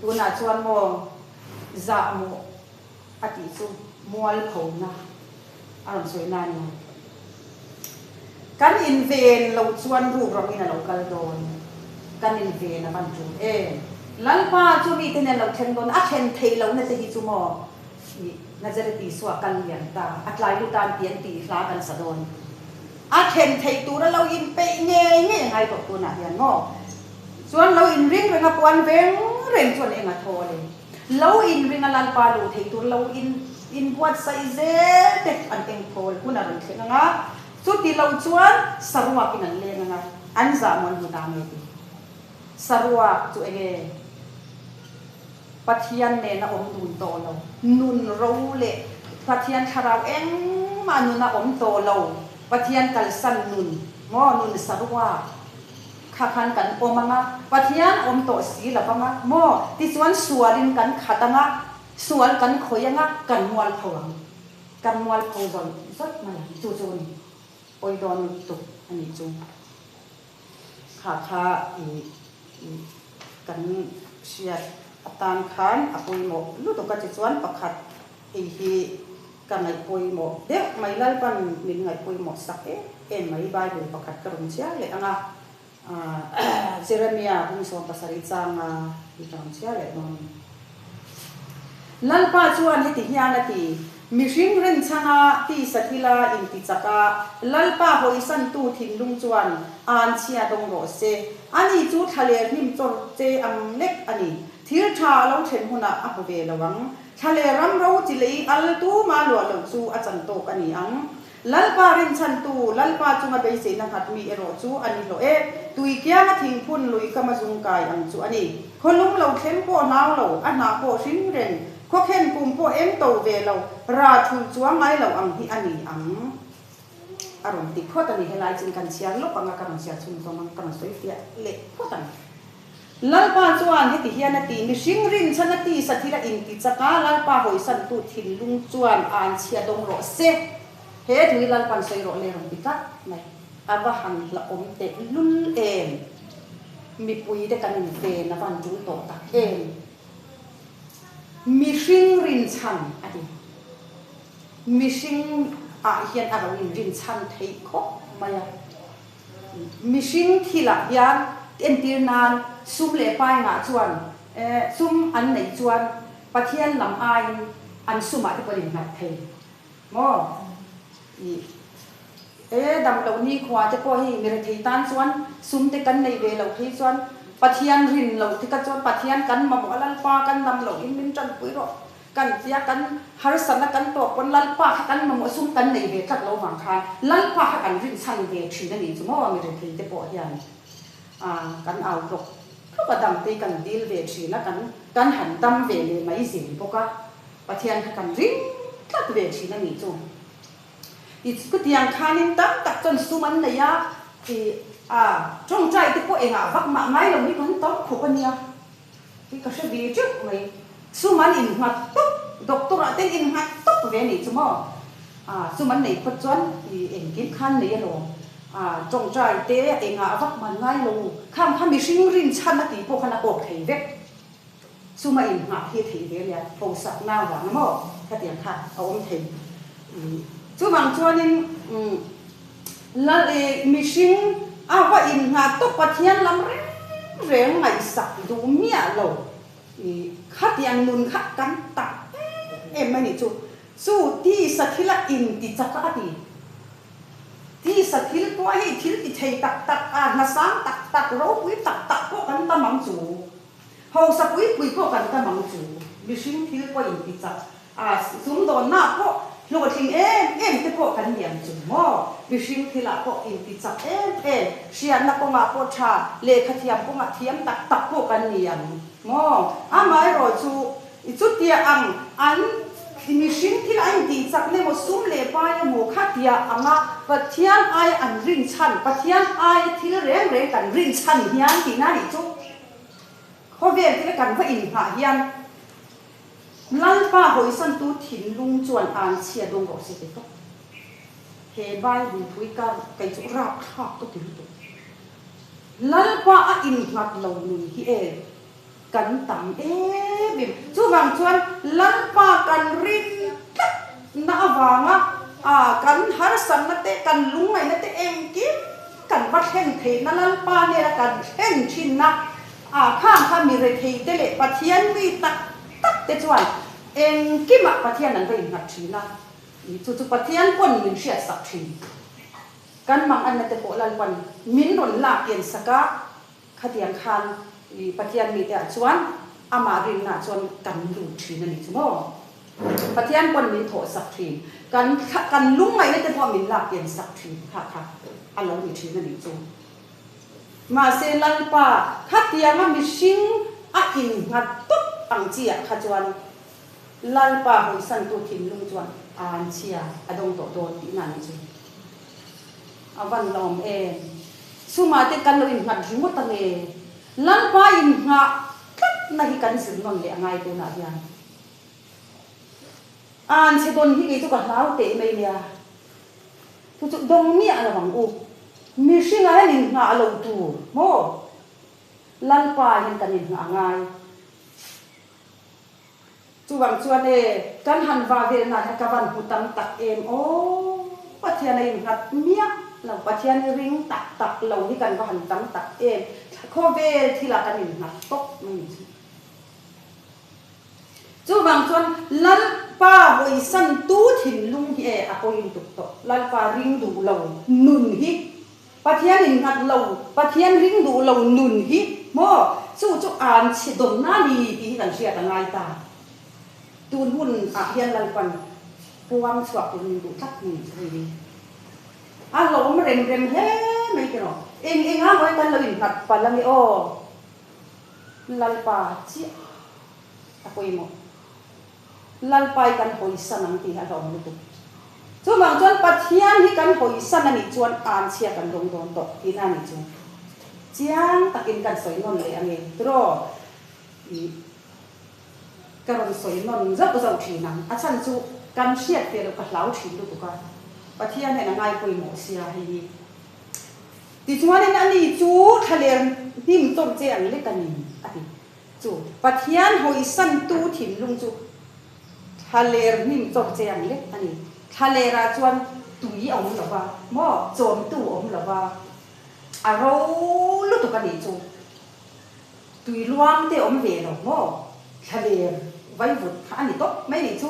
Tunah chuan maw zahmawh a tih chu mualphona a rawn sawi na a ni. Kan in ven lo chuan ruk ruangin a lo kal dawn, kan in ven a van tul em. Lalpa chu mite nen lo thleng dawn, a thlen theih lohna te hi chu maw I Nazareth Isua kal lian ta, a tlai lut an ti an tih hla kan sa dawn. A then theih tura lo inpeih ngei ngei a ngai tawh tunah hian maw? Chuan lo inring reng a puan veng reng chuan eng a thawl e. Lo inring a Lalpa luh theih tur lo in inbuatsaih zel te an eng thawl hun a rawn thleng ang a, chuti lo chuan saruakin an leng ang a, an zahmuan hmu ta nge ti. Saruak chu eng e? Pathian nena awm dun tawh lo, nun ro leh Pathian thlarau engmah nuna awm tawh lo, Pathian kalsan nun maw, nun saruak kha khan kan awm ang a, Pathian awm tawh si lo vang a maw, tichuan sualin kan khat ang a, sual kan khawih ang a, kan mualpho ang, kan mualpho zawih zawih mai ang, chu chu a ni, pawi dawn lutuk a nih chu. Kha kha i kan hriat atan khan a pawimawh lutuk a tichuan pakhat hei hi ka ngaih pawimawh deuh mai Lalpan min ngaih pawimawh sak em em mai Bible pakhat ka rawn chhiar leh ang a Jeremia hung 70 changa i ka rawn chhiar leh dawn a ni. Lalpa chuan heti hian a ti. Mihring rinchhanga tisa thila intichak a, Lalpa hawisantu thinlung chuan an chhia dawng rawh se. Ani chu thlaler hnim chawr che ang lek a ni. Thil tha a lo thlen hunah a hmu ve lo ang. Thlaler ram ro chi lei al tuma luah loh chu a chan tawk a ni ang. Lalpa rinchhantu, Lalpa chunga beiseina nghat mi erawh chu a ni hlawh e. Tui kianga thingphun lui kama zung kai ang chu a ni. Khawlum lo thleng pawh hlau lo, a hnah pawh hring reng, khawkhen kum pawh eng to ve lo, ra thul chuang ngai lo ang hi a ni ang. A rawn ti phawt a ni. Helai chin kan chhiar lawk ang a, ka rawn chhiar chhung zawng ang, ka rawn sawi fiah leh phawt ang. Lalpa chuan heti hian a ti, Mihring rinchhan a tisa thil a inti chak a, Lalpa hawisantu thinlung chuan an chhia dawng rawh se. He thu hi Lalpa'n sawi rawh le rawn ti tlat mai. A va han hlauhawm teh lul em! Mipui te kan inven a va han tul tawh tak em! Mihring rinchhan a ti. Mihring ah hian a lo inrinchhan theih khawp mai a. Mihring thilah hian entir nan sum leh pai ngah chuan sum an neih chuan Pathian lam aiin an sumah te pawh an innghat thei maw? Ih e dam loh nikhua te pawh hei mi rethei tan chuan sum te kan nei ve loh phei chuan Pathian rin loh te kha chuan Pathian kan mamawh a Lalpa kan dam loh in min tanpui rawh. Kan tia kan harsatna kan tawk pawn Lalpa kha kan mamawh sum kan nei ve tlat lo vang khan Lalpa kha kan rinchhan ve thin a nih chu maw mi rethei te pawh hian kan au tlawk tlawk a dam te kan dil ve thin a kan kan han dam ve leh mai zel bawk a Pathian kha kan ring tlat ve thin a nih chu i chutiang khanin tam tak chuan sum an nei a i a tawngtai te pawh engah vak mah ngai lo hi kan tam khawp a nia. Hi ka hre ve teuh mai. Sum an innghat tawp, doctor ah ten innghat tawp ve anih chu maw? Ah, sum an nei phawt chuan i engkim khan nei alawm. Ah, tawngtai te engah a vak man ngai lo. Khang kha mihring rinchhan a tih pawh khan a kawk thei vek. Sum a inngah hi a theih ve ania, hausak na vang a maw? Khatiang kha a awm thei. Chuvang chuanin umm. Lal e, mihring a va inngah tawp Pathian lam reng reng ngaihsak duh miah lo i khatiang nun kha kan tak em em mai nih chu. Chu tisa thil a inti chak a ti. Tisa thil pawh hei thil ti thei tak tak a, hnasang tak tak, ropui tak tak pawh kan tam ang chu. Hausa pui pui pawh kan tam ang chu. Mihring thil pawh inti chak A sumdawnna pawh hlawhtling em em te pawh kan ni ang chu maw? Mihring thilah pawh inti chak em em, hriatna kawngah pawh tha, lehkha thiam kawngah thiam tak tak pawh kan ni ang maw? Amaherawh chu i chutia ang an mihring thil a intih chak nemaw sum leh pai emaw khatia anga Pathian aia an rinchhan, Pathian aia thil reng reng kan rinchhan hian tihna nih chu khawvel thila kan va inghah hian Lalpa hawisantu thinlung chuan an chhia dawng rawh se ti tawp. He Bible thu hi ka kei chu rapthlak ka ti lutuk. Lalpa a innghat lo nun hi e kan tam em em. Chuvang chuan Lalpa kan rin tlat na avanga a kan harsatna te kan lungngaihna te engkim kan va thlen theihna Lalpa nena kan thlen thinna A khang kha mi rethei te leh Pathian mi tak tak te chuan engkimah Pathian an va innghat thin a, chu chu Pathian pawn min hriat sak thin. Kan mang anna te pawh Lalpan min rawn lak kian sak a, khatiang khan Pathian mite ah chuan amah rinna ah chuan kan lut thin a ni chu maw. Pathian pawn min thawh sak thin, kan kan lungngaihna te pawh min lak kian sak thin kha kha a lo ni thin a ni chu. Mahse Lalpa, khatianga mihring a innghat tawp ang chi ah kha chuan Lalpa hawisantu thinlung chuan an chhia a dawng tawh dawn tihna a nih chu. A van lawm em? Chungah te kan lo innghat ringawt ange. Lalpa inngah tlatna hi kan zir nawn leh a ngai tunah hian. An chhe dawn hi kei chu ka hlau teh mai nia. Chu chu dawng miah lo ang u. Mihringah hian inngah loh tur maw? Lalpa hian kan inngah ngai. Chuvang chuan e, kan han va velnah hian ka van hmu tam tak em aw. Pathian a innghat miah lo, Pathian hi ring tak tak lo hi kan va han tam tak em. Khawvel thilah kan innghat tawp mai ni chu. Chuvang chuan Lalpa hawisantu. thinlung hi e a pawi lutuk tawh. Lalpa ring duh lo nun hi, Pathian in nghat lo, Pathian ring duh lo nun hi maw chu chu an chhe dawnna a ni tih hi kan hriat a ngai ta. Tun hun ah hian Lalpan puang chhuak tur min duh tlat ni chu hei hi. A hlawm rem rem hle mai te rawh. Eng eng a mawi kan lo innghat palh ange aw. Lalpa chiah a pawimawh. Lalpai kan hawisan ang tih hi a hlawm lutuk. Chuvang chuan Pathian hi kan hawisan a nih chuan anchhia kan dawng dawn tawh tihna a nih chu. Chiang takin kan sawi nawn leh ange tiraw? Ih. Ka rawn sawi nawn zauh zauh thin ang. A chhan chu kan hriat ve loh ka hlau thin lutuk a. Pathian hian a ngai pawimawh sia hei hi. Tichuanin ani chu thlaler hnim chawrh che ang lek a ni, a ti. Chu Pathian hawisantu thinlung chu thlaler hnim chawrh che ang lek a ni. Thlalerah chuan tui a awm lo va, maw chawmtu a awm lo va, a ro lutuk a nih chu. Tui luang te awm ve lo maw? Thlaler vaivut kha a ni tawp mai nih chu.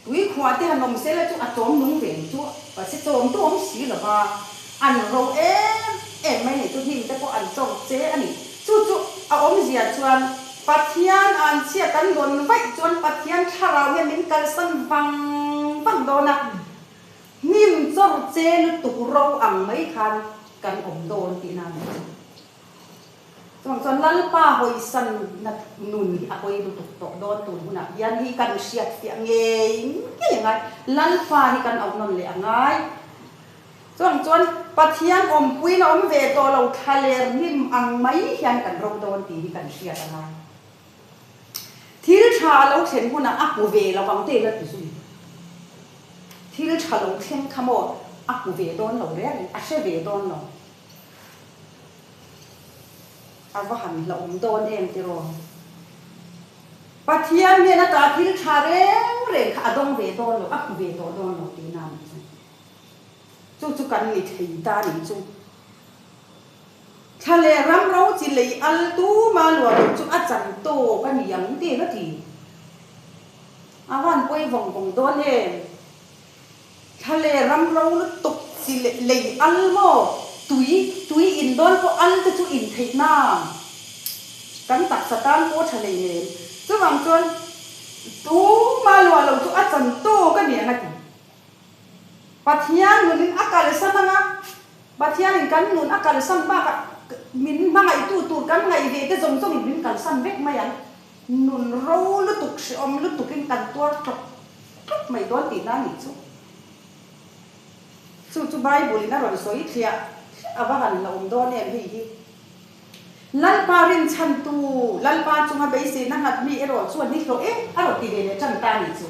Tui khuah te han awm sela chu a chawm nung ve ang chu. Mahse chawm tu awm si lo va, an ro em em mai nih chu hnim te pawh an chawm che a ni. Chu chu a awmzia chuan Pathian an chhiat an rawn vaih chuan Pathian thlarau hian min kalsan vang vang dawn a. Hnim chawr che lutuk ro ang mai khan kan awm dawn tihna a ni chu. Chuang chuan Lalpa hawisan na nun hi a hawi lutuk tawh dawn tun hunah hian hi kan hriat fiah ngei ngei a ngai. Lalpa hi kan auh nawn leh a ngai. Chuang chuan Pathian awmpuiin a awm ve tawh lo thlaler hnim ang mai hian kan ro dawn tih hi kan hriat a ngai. Thil tha a lo thlen hunah a hmu ve lo ang te la ti zui. Thil tha lo thleng kha maw a hmu ve dawn lo reng, a hre ve dawn lo. A va han hlauhawm dawn em tiraw? Pathian hnen ata thil tha reng reng kha a dawng ve dawn lo, a hmu ve tawh dawn lo tihna a nih chu. Chu chu kan ni thei ta a nih chu. Thla leh ram ro chi lei al tuma luah loh chu a chan tawk a ni ang tih a ti. A van pawi vawng vawng dawn em? Thla leh ram ro lutuk chi leh lei al maw? Tui, tui in dawn pawh al te chu in theih na. Kan taksa tan pawh tha hlei nem. Chuvang chuan tuma luah lo chu a chan tawk a ni ang a ti. Pathian nunin a kalsan anga, Pathianin kan nun a kalsan bakah min hmangaihtu tur kan ngaih ve te zawng zawngin min kalsan vek mai ang. Nun ro lutuk hrehawm lutukin kan tuar tlawk tlawk mai dawn tihna a nih chu. Chu chu Bible in a rawn sawi thliah thliah a va han la awm dawn em hei hi. Lalpa rinchhantu, Lalpa chunga beiseina nghat mi erawh chuan ni hlawh e a rawn ti ve leh tan ta a nih chu.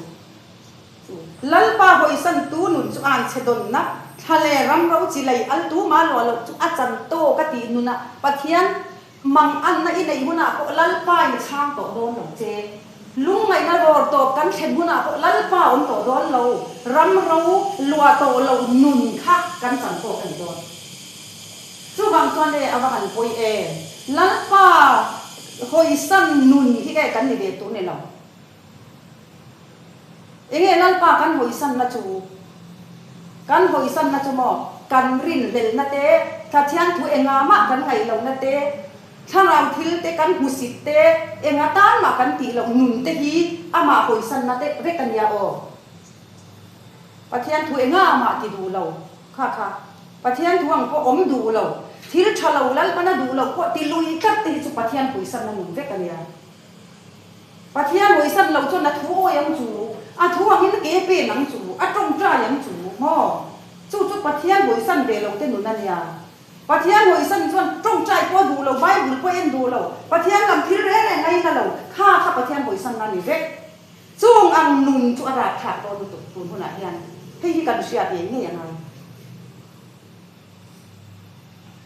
Chu Lalpa hawisantu nun chu an chhe dawnna thla leh ram ro chi lei al tu mah luah loh chu a chan tawk a tih nunah Pathian Mang anna i neih hunah pawh Lalpa in chhang tawh dawn lo che. Lungngaihna rawr tawp kan thlen hunah pawh Lalpa awm tawh dawn lo. Ram ro luah tawh lo nun kha kan chan tawk a ni dawn. Chuvang chuan e a va han pawi em. Lalpa hawisan nun hi e kan ni ve tur ni lo. Enge Lalpa kan hawisanna chu? Kan hawisanna chu maw kan rinhlelna te, Pathian thu engah mah kan ngaih lohna te, thlarau thil te kan hmusit te, enga tan mah kan tih loh nun te hi amah hawisanna te vek a nia aw. Pathian thu engah mah ti duh lo kha kha Pathian thu ang pawh awm duh lo, thil tha lo Lalpana duh loh pawh ti lui tlat te hi chu Pathian hawisanna nun vek a nia. Pathian hawisan loh chuan a thu awi ang chu, a thu angin ke pen ang chu, a tawngtai ang chu, maw? Chu chu Pathian hawisan ve lo te nun a nia. Pathian hawisan chuan tawngtai pawh a duh lo, Bible pawh a en duh lo, Pathian lam thil reng reng ngaina lo, kha kha Pathian hawisanna a ni vek. Chung ang nun chu a rakthlak dawn lutuk tun hunah hian hei hi kan hriat ngei ngei a ngai.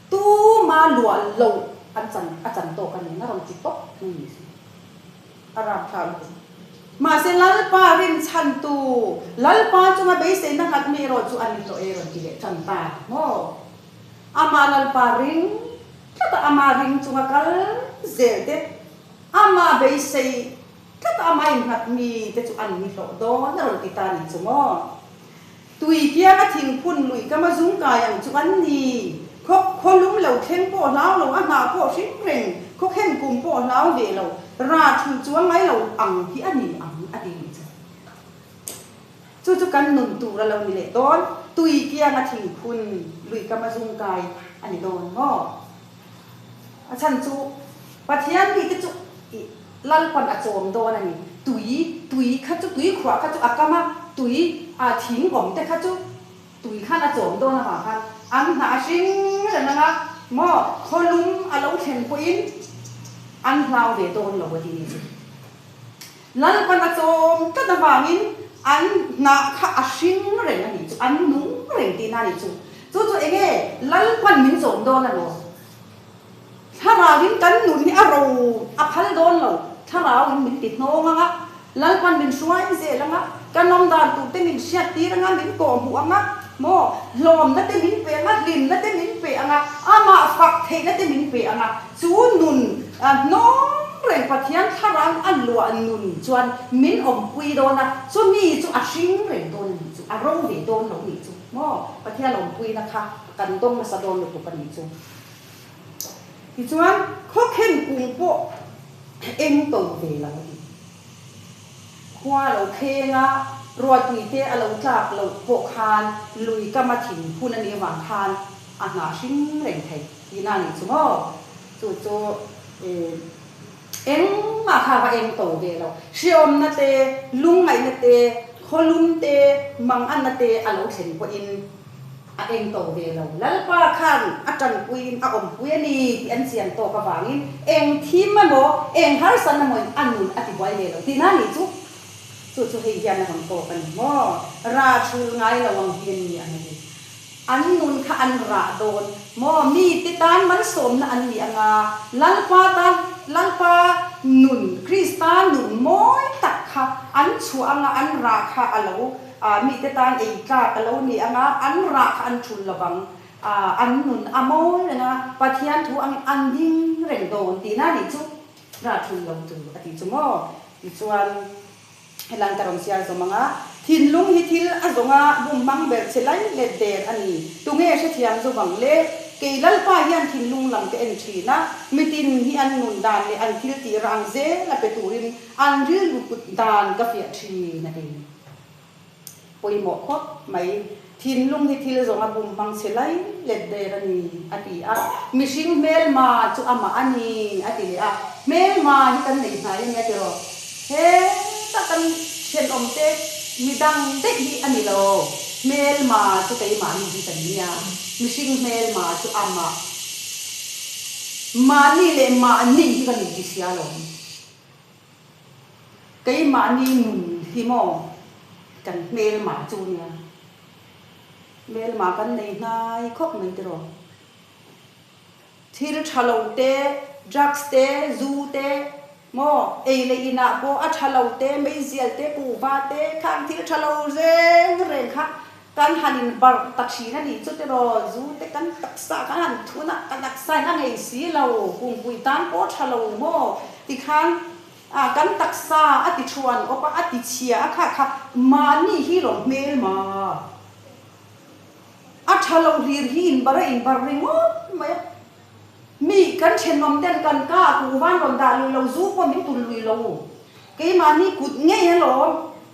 Tuma luah loh an chan a chan tawk a ni na rawn ti tawp mai ni si. A rapthlak lutuk. Mahse Lalpa rinchhantu, Lalpa chunga beiseina nghat mi erawh chu a ni tawh e rawn ti leh tan ta maw? Amah Lalpa ring tlat a, amah ring chunga kal zel te, amah beisei. Tlat a amah innghat mi te chu an ni hlawh dawn a rawn ti ta ni chu maw? Tui kianga thingphun lui ka ma zung kai ang chu an ni. Khaw khaw lum lo thleng pawh hlau lo, a hnah pawh hring reng, khaw khen kum pawh hlau ve lo, ra thul chuang ngai lo ang hi a ni ang a ti ni chu. Chu chu kan nun tur a lo ni leh dawn, tui kianga thingphun lui ka ma zung kai a ni dawn maw? A chhan chu Pathian mite chu i Lalpan a chawm dawn a ni. Tui, tui kha chu, tui khuah kha chu a kam a, tui a thing awm te kha chu tui khan a chawm dawn avang khan an hnah a hring reng ang a, maw khawlum a lo thlen pawhin an hlau ve dawn lo a ti ni chu. Lalpan a chawm tlat avangin an hnah kha a hring reng a nih chu, an nung reng tihna a nih chu. Chu chu eng nge Lalpan min chawm dawn a lo? Thlarauin kan nun hi a ro a phal dawn lo. Thlarauin min ti hnawng ang a, Lalpan min hruai zel ang a, kan awm dan tur te min hriat tir ang a, min kawhhmuh ang a, maw hlawmna te min pe ang a, hlimna te min pe ang a, amah fak theihna te min pe ang a, chu nun hnawng reng Pathian Thlarauin a luah nun chuan min awmpui dawn a, chumi chu a hring reng dawn a nih chu, a ro ve dawn lo a nih chu, maw Pathian awmpuina kha kan dawng nasa dawn lutuk a nih chu. Tichuan, khawkhen kung pawh eng to ve lo a ti. Khua a lo kheng a, ruatui te a lo tlak loh pawh khan lui kama thing hun a nih avang khan a hnah hring reng thei tihna a nih chu maw? Chu chu engmah kha va eng to ve lo. Hriawmna te, lungngaihna te, khawlum te, manganna te a lo thlen pawhin A eng to ve lo. Lalpa khan a tanpuiin a awmpui a ni tih an chian tawk avangin eng thim emaw, eng harsan emaw in a nun a tibuai ve lo tihna a nih chu. Chu chu hei hian a rawn tawk a ni maw? Rah chhul ngai lo ang hi an ni ang a ti. An nun kha an rah dawn maw? Mite tan malsawmna an ni ang a, Lalpa tan, Lalpa nun, Krista nun mawi tak kha an chhuah ang a, an rah kha a lo A mite tan ei tlak a lo ni ang a, an rah kha an thul lo vang. A, an nun a mawi reng a, Pathian thu angin an ding reng dawn tihna a nih chu. Rah thul lo tur a tih chu maw? Tichuan, helan ka rawn siar zawm ang a, thinlung hi thil a zawng a, bum hmang ber che lai let der a ni. Tunge hrethiam zo vang le? Kei Lalpa hian thinlung lam ka en thin a, mitin hi an nun dan leh an thil tih rang zel a pe turin an rilru put dan ka fiah thin a ti. Pawimawh khawp mai. Thinlung hi thil zawng a bum hmang che lai let der a ni, a ti a. Mihring hmelma chu amah a ni, a ti leh a. Hmelma hi kan nei hnai a nia tiraw? Heta kan thenawmte midang daih hi a ni lo. Hmelma chu keimahni hi kan nia. Mihring hmelma chu amah. Mahni leh mahni hi kan inti sia lo. Keimahni nun hi maw kan hmelmah chu nia, hmelmah kan nei hnai khawp mai tiraw. Thil tha lo te, drugs te, zu te maw ei leh inah pawh a tha lo te, meizial te, kuhva te khang thil tha lo reng reng kha kan han in barh ta thin a nih chu tiraw, zu te kan taksa kan han thun a, ka taksa in a ngei si lo, pumpui tan pawh tha lo maw tikhan a kan taksa a ti thuan awp a, a ti chhia a kha kha mahni hi lo hmel ma a tha lo hlir hi in barh a in barh ringawt mai a, mi kan thenawm ten kan ka a kuhvan rawn dah lui lo, zu pawh min tul lui lo, keimahni kut ngei alawm.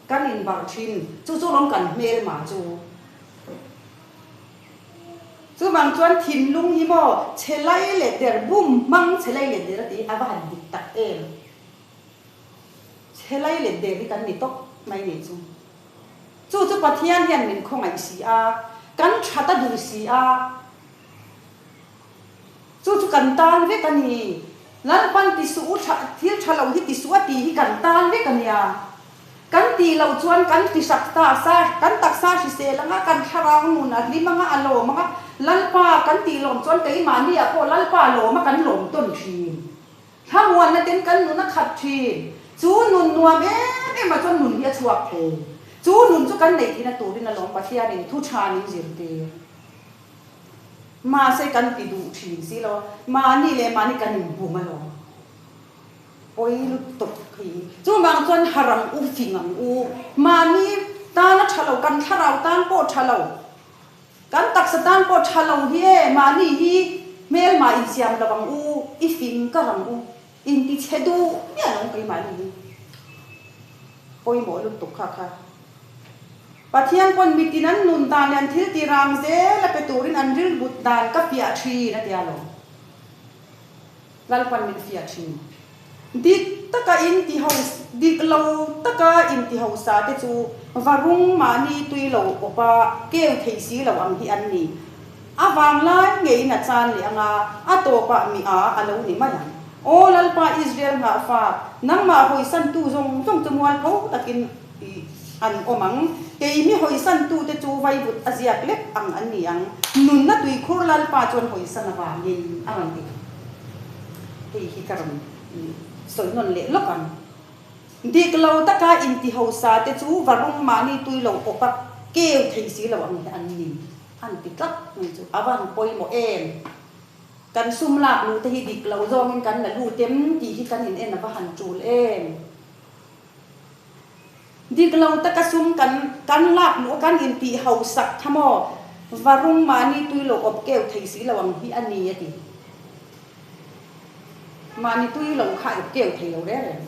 Kan inbarh thin, chu chu lawm kan hmelma chu. Chuvang chuan thinlung hi maw chhe lai leh der, bum hmang chhe lai leh der a ti, a va han dik tak em. Chhe lai leh der hi kan ni tawp mai nih chu. Chu chu Pathian hian min khawngaih si a, kan that a duh si a. Chu chu kan tan vek a ni. Lalpan ti suh u tha, thil tha lo hi ti suh a ti hi kan tan vek a nia. Kan tih loh chuan kan ti hrak ta sa, kan taksa hrisel anga, kan thlarau nun a hlim anga, a lawm anga, Lalpa kan tih lawm chuan keimahni ah pawh Lalpa lawm a kan lawm tawn thin. Thlamuanna ten kan nun a khat thin. Chu nun nuam em em ah chuan nun hi a chhuak thei. Chu nun chu kan neih thihna turin a lawm Pathianin thu tha min zirtir. Mahse kan ti duh thin si lo a, mahni leh mahni kan inbum alawm. Pawi lutuk hi. Chuvang chuan harh ang u, fing ang u. Mahni tan a tha lo, kan thlarau tan pawh tha lo, kan taksa tan pawh tha lo hi e, mahni hi hmelma insiam lo ang u, i fing kar ang u, inti chhe duh miah lo ang keimahni hi. Pawimawh lutuk kha kha. Pathian pawn mitin an nun dan leh an thil ti rang zel a pe turin an rilrut dan ka fiah thin a tia lo. Lalpan min fiah thin. Dik taka in ti ho, dik lo taka in ti hosa te chu varung mahni tui lo awpa keu thei si lo ang hi an ni. A vanglai ngeiin a chan leh anga a tawpah mi a a lo ni mai ang. Aw Lalpa Israel nghahfa, nangmah hawisantu zawng zawng chu mualpho takin an awm ang. Keimi hawisantute chu vaivut a ziak lek ang an ni ang. Nunna tuikhur Lalpa chuan hawisan avangin a rawn ti. Hei hi ka rawn sawi nawn leh lawk ang. Dik lo taka intihosa te chu varung mahni tui lo awpa keu thei si lo ang hi an ni. An ti tlat mai chu a van pawimawh em? Kan sum lak luh te hi dik lo zawngin kan la lut em tih hi kan in en a va han tul em? Dik lo taka sum kan kan lak luh a kan intih hausak kha maw? Varung mahni tui lo awp keu thei si lo ang hi a ni a ti. Mahni tui lo kha awp keu thei lo reng reng.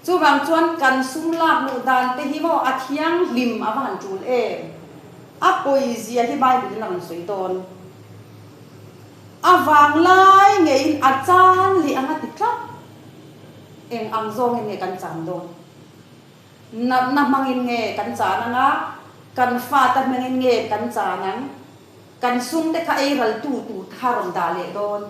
Chuvang chuan kan sum lak luh dan te hi maw a thianghlim a va han tul em? A pawizia hi Bible in a rawn sawi dawn. A vanglai ngeiin a chan leh ang a ti tlat. Eng ang zawngin nge kan chan dawn? Natna hmangin nge kan chan ang a? Kan fate hmangin nge kan chan ang? Kan sum te kha ei ral tu tur kha rawn dah leh dawn.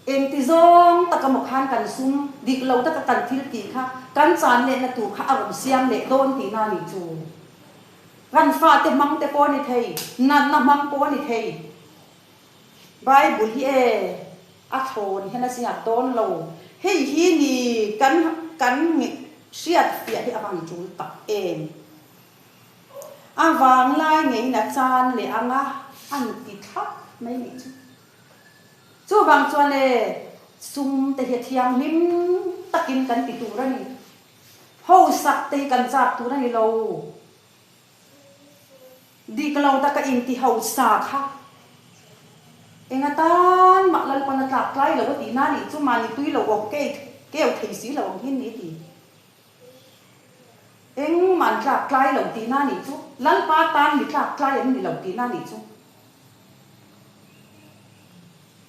Engti zawng taka maw khan kan sum dik lo taka kan thil tih kha kan chan lehna tur kha a rawn siam leh dawn tihna a nih chu. Kan fate hmang te pawh a ni thei, natna hmang pawh a ni thei. Bible hi e a thlawn hian a ziak dawn lo. Hei hi ni kan kan hriat fiah hi a van tul tak em. A vanglai ngeiin a chan leh anga an ti thlap mai nih chu. Chuvang chuan e, sum te hi a thianghlim takin kan ti tur a ni. Hausak te hi kan chak tur a ni lo. Dik lo taka inti hausa kha eng atan mah Lalpan a tlak tlai lo a tihna nih chu mahni tui lo awk keu thei si lo ang hin ni ti. Engmah an tlak tlai lo tihna nih chu Lalpa tan mi tlak tlai an ni lo tihna nih chu.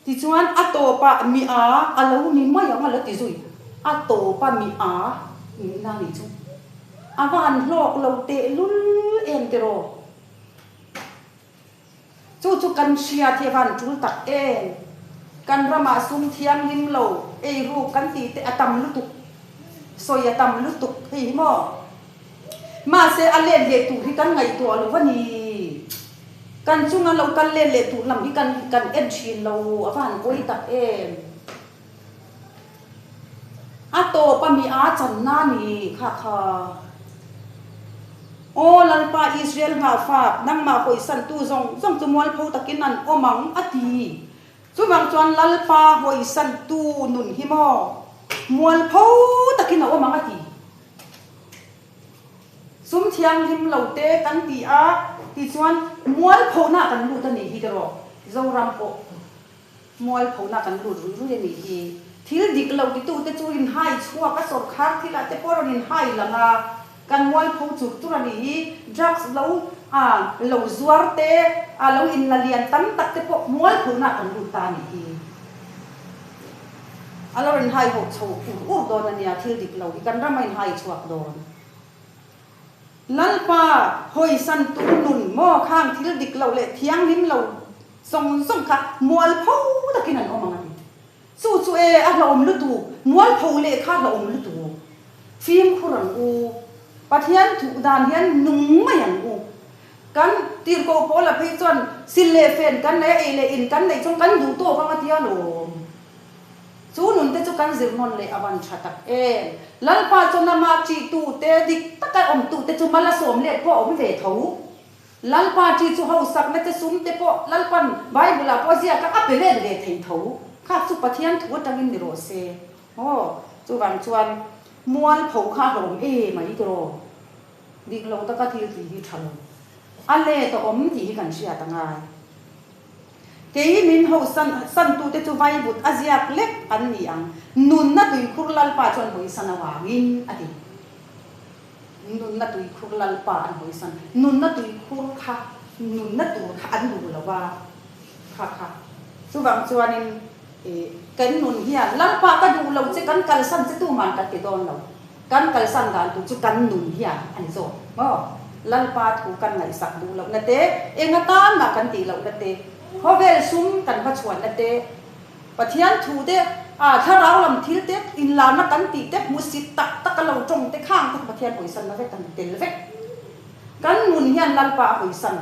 Tichuan a tawpah mi a a lo ni mai ang a lo ti zui. A tawpa mi a nihna nih chu a va han hlawk lo tehlul em tiraw? Chu chu kan hriat hi a va han tul tak em? Kan ramah sum thianghlim lo ei ruk kan tih te a tam lutuk, sawi a tam lutuk hei hi maw? Mahse a let leh tur hi kan ngaihtuah lo a ni. Kan chunga lo kal let leh tur lam hi kan kan en thin lo, a va han pawi tak em. A tawp a mi a channa ni kha kha. Aw Lalpa Israel nghahfak, nangmah hawisantu zawng zawng chu mualpho takin an awm ang a ti. Chuvang chuan Lalpa hawisantu nun hi maw mualpho takin a awm ang a ti. Sum thianghlim lo te kan ti a, tichuan mualphona kan lut a nih hi tiraw? Zoram pawh mualphona kan lut rui rui a nih hi. Thil dik lo titute chu inhai chhuak a, sawrkhar thilah te pawh rawn inhai lang a, kan mualpho chur chur a nih hi. Drugs lo a lo zuar te, a lo inla lian tam tak te pawh mualphona kan lut ta a nih hi. A lo inhai ho chho ur ur dawn a nia, thil dik lo hi kan ram a inhai chhuak dawn. Lalpa hawisan tu nun maw khang thil dik lo leh thianghlim lo zawng zawng kha mualpho takin an awm ang a ti. Chu chu e a hlauhawm lutuk, mualpho leh kha hlauhawm lutuk. Fimkhur ang u, Pathian thuh dan hian nung mai ang u. Kan tirhkoh pawl a phei chuan sil leh fen kan nei a, ei leh in kan neih chuan kan duh tawk ang a tia lawm. Chu nun te chu kan zir nawn leh a van tha tak em. Lalpa chuan ama ṭih tu te, dik taka awm tu te chu mal a sawm let pawh a awm ve tho. Lalpa chi chu hausakna te sum te pawh Lalpan Bible ah pawh a ziak a, a pe let ve thei tho. Kha chu Pathian thu atangin ni rawh se. Aw, chuvang chuan mualpho kha a hlawm em a i tiraw? Dik lo taka thil tih hi tha lo. A let a awm tih hi kan hriat a ngai. Kei min ho san santute chu vaivut a ziak lek an ni ang. Nunna tuikhur Lalpa chuan hawisan avangin a ti. Nunna tuikhur Lalpa an hawisan. Nunna tuikhur kha nunna tur kha an duh lo va, kha kha. Chuvang chuanin i kan nun hian Lalpa ka duh lo che, kan kalsan che tuman kan ti dawn lo. Kan kalsan dan tur chu kan nun hian a ni zawk maw? Lalpa thu kan ngaihsak duh lohna te, eng atan mah kan tih lohna te, khawvel sum kan hmachhuanna te, Pathian thu te, a thlarau lam thil te, inlarna kan tih te, hmusit tak tak a lo tawng te khang te kha Pathian hawisanna vek an tel vek. Kan nun hian Lalpa a hawisan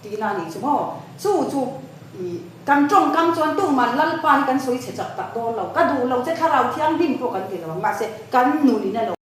tihna a nih chu maw? Chu chu i kan tawngkam chuan tuman Lalpa hi kan sawi chhe chak tak dawn lo, ka duh lo che thlarau thianghlim pawh kan ti lo ang, mahse kan nun in a lo.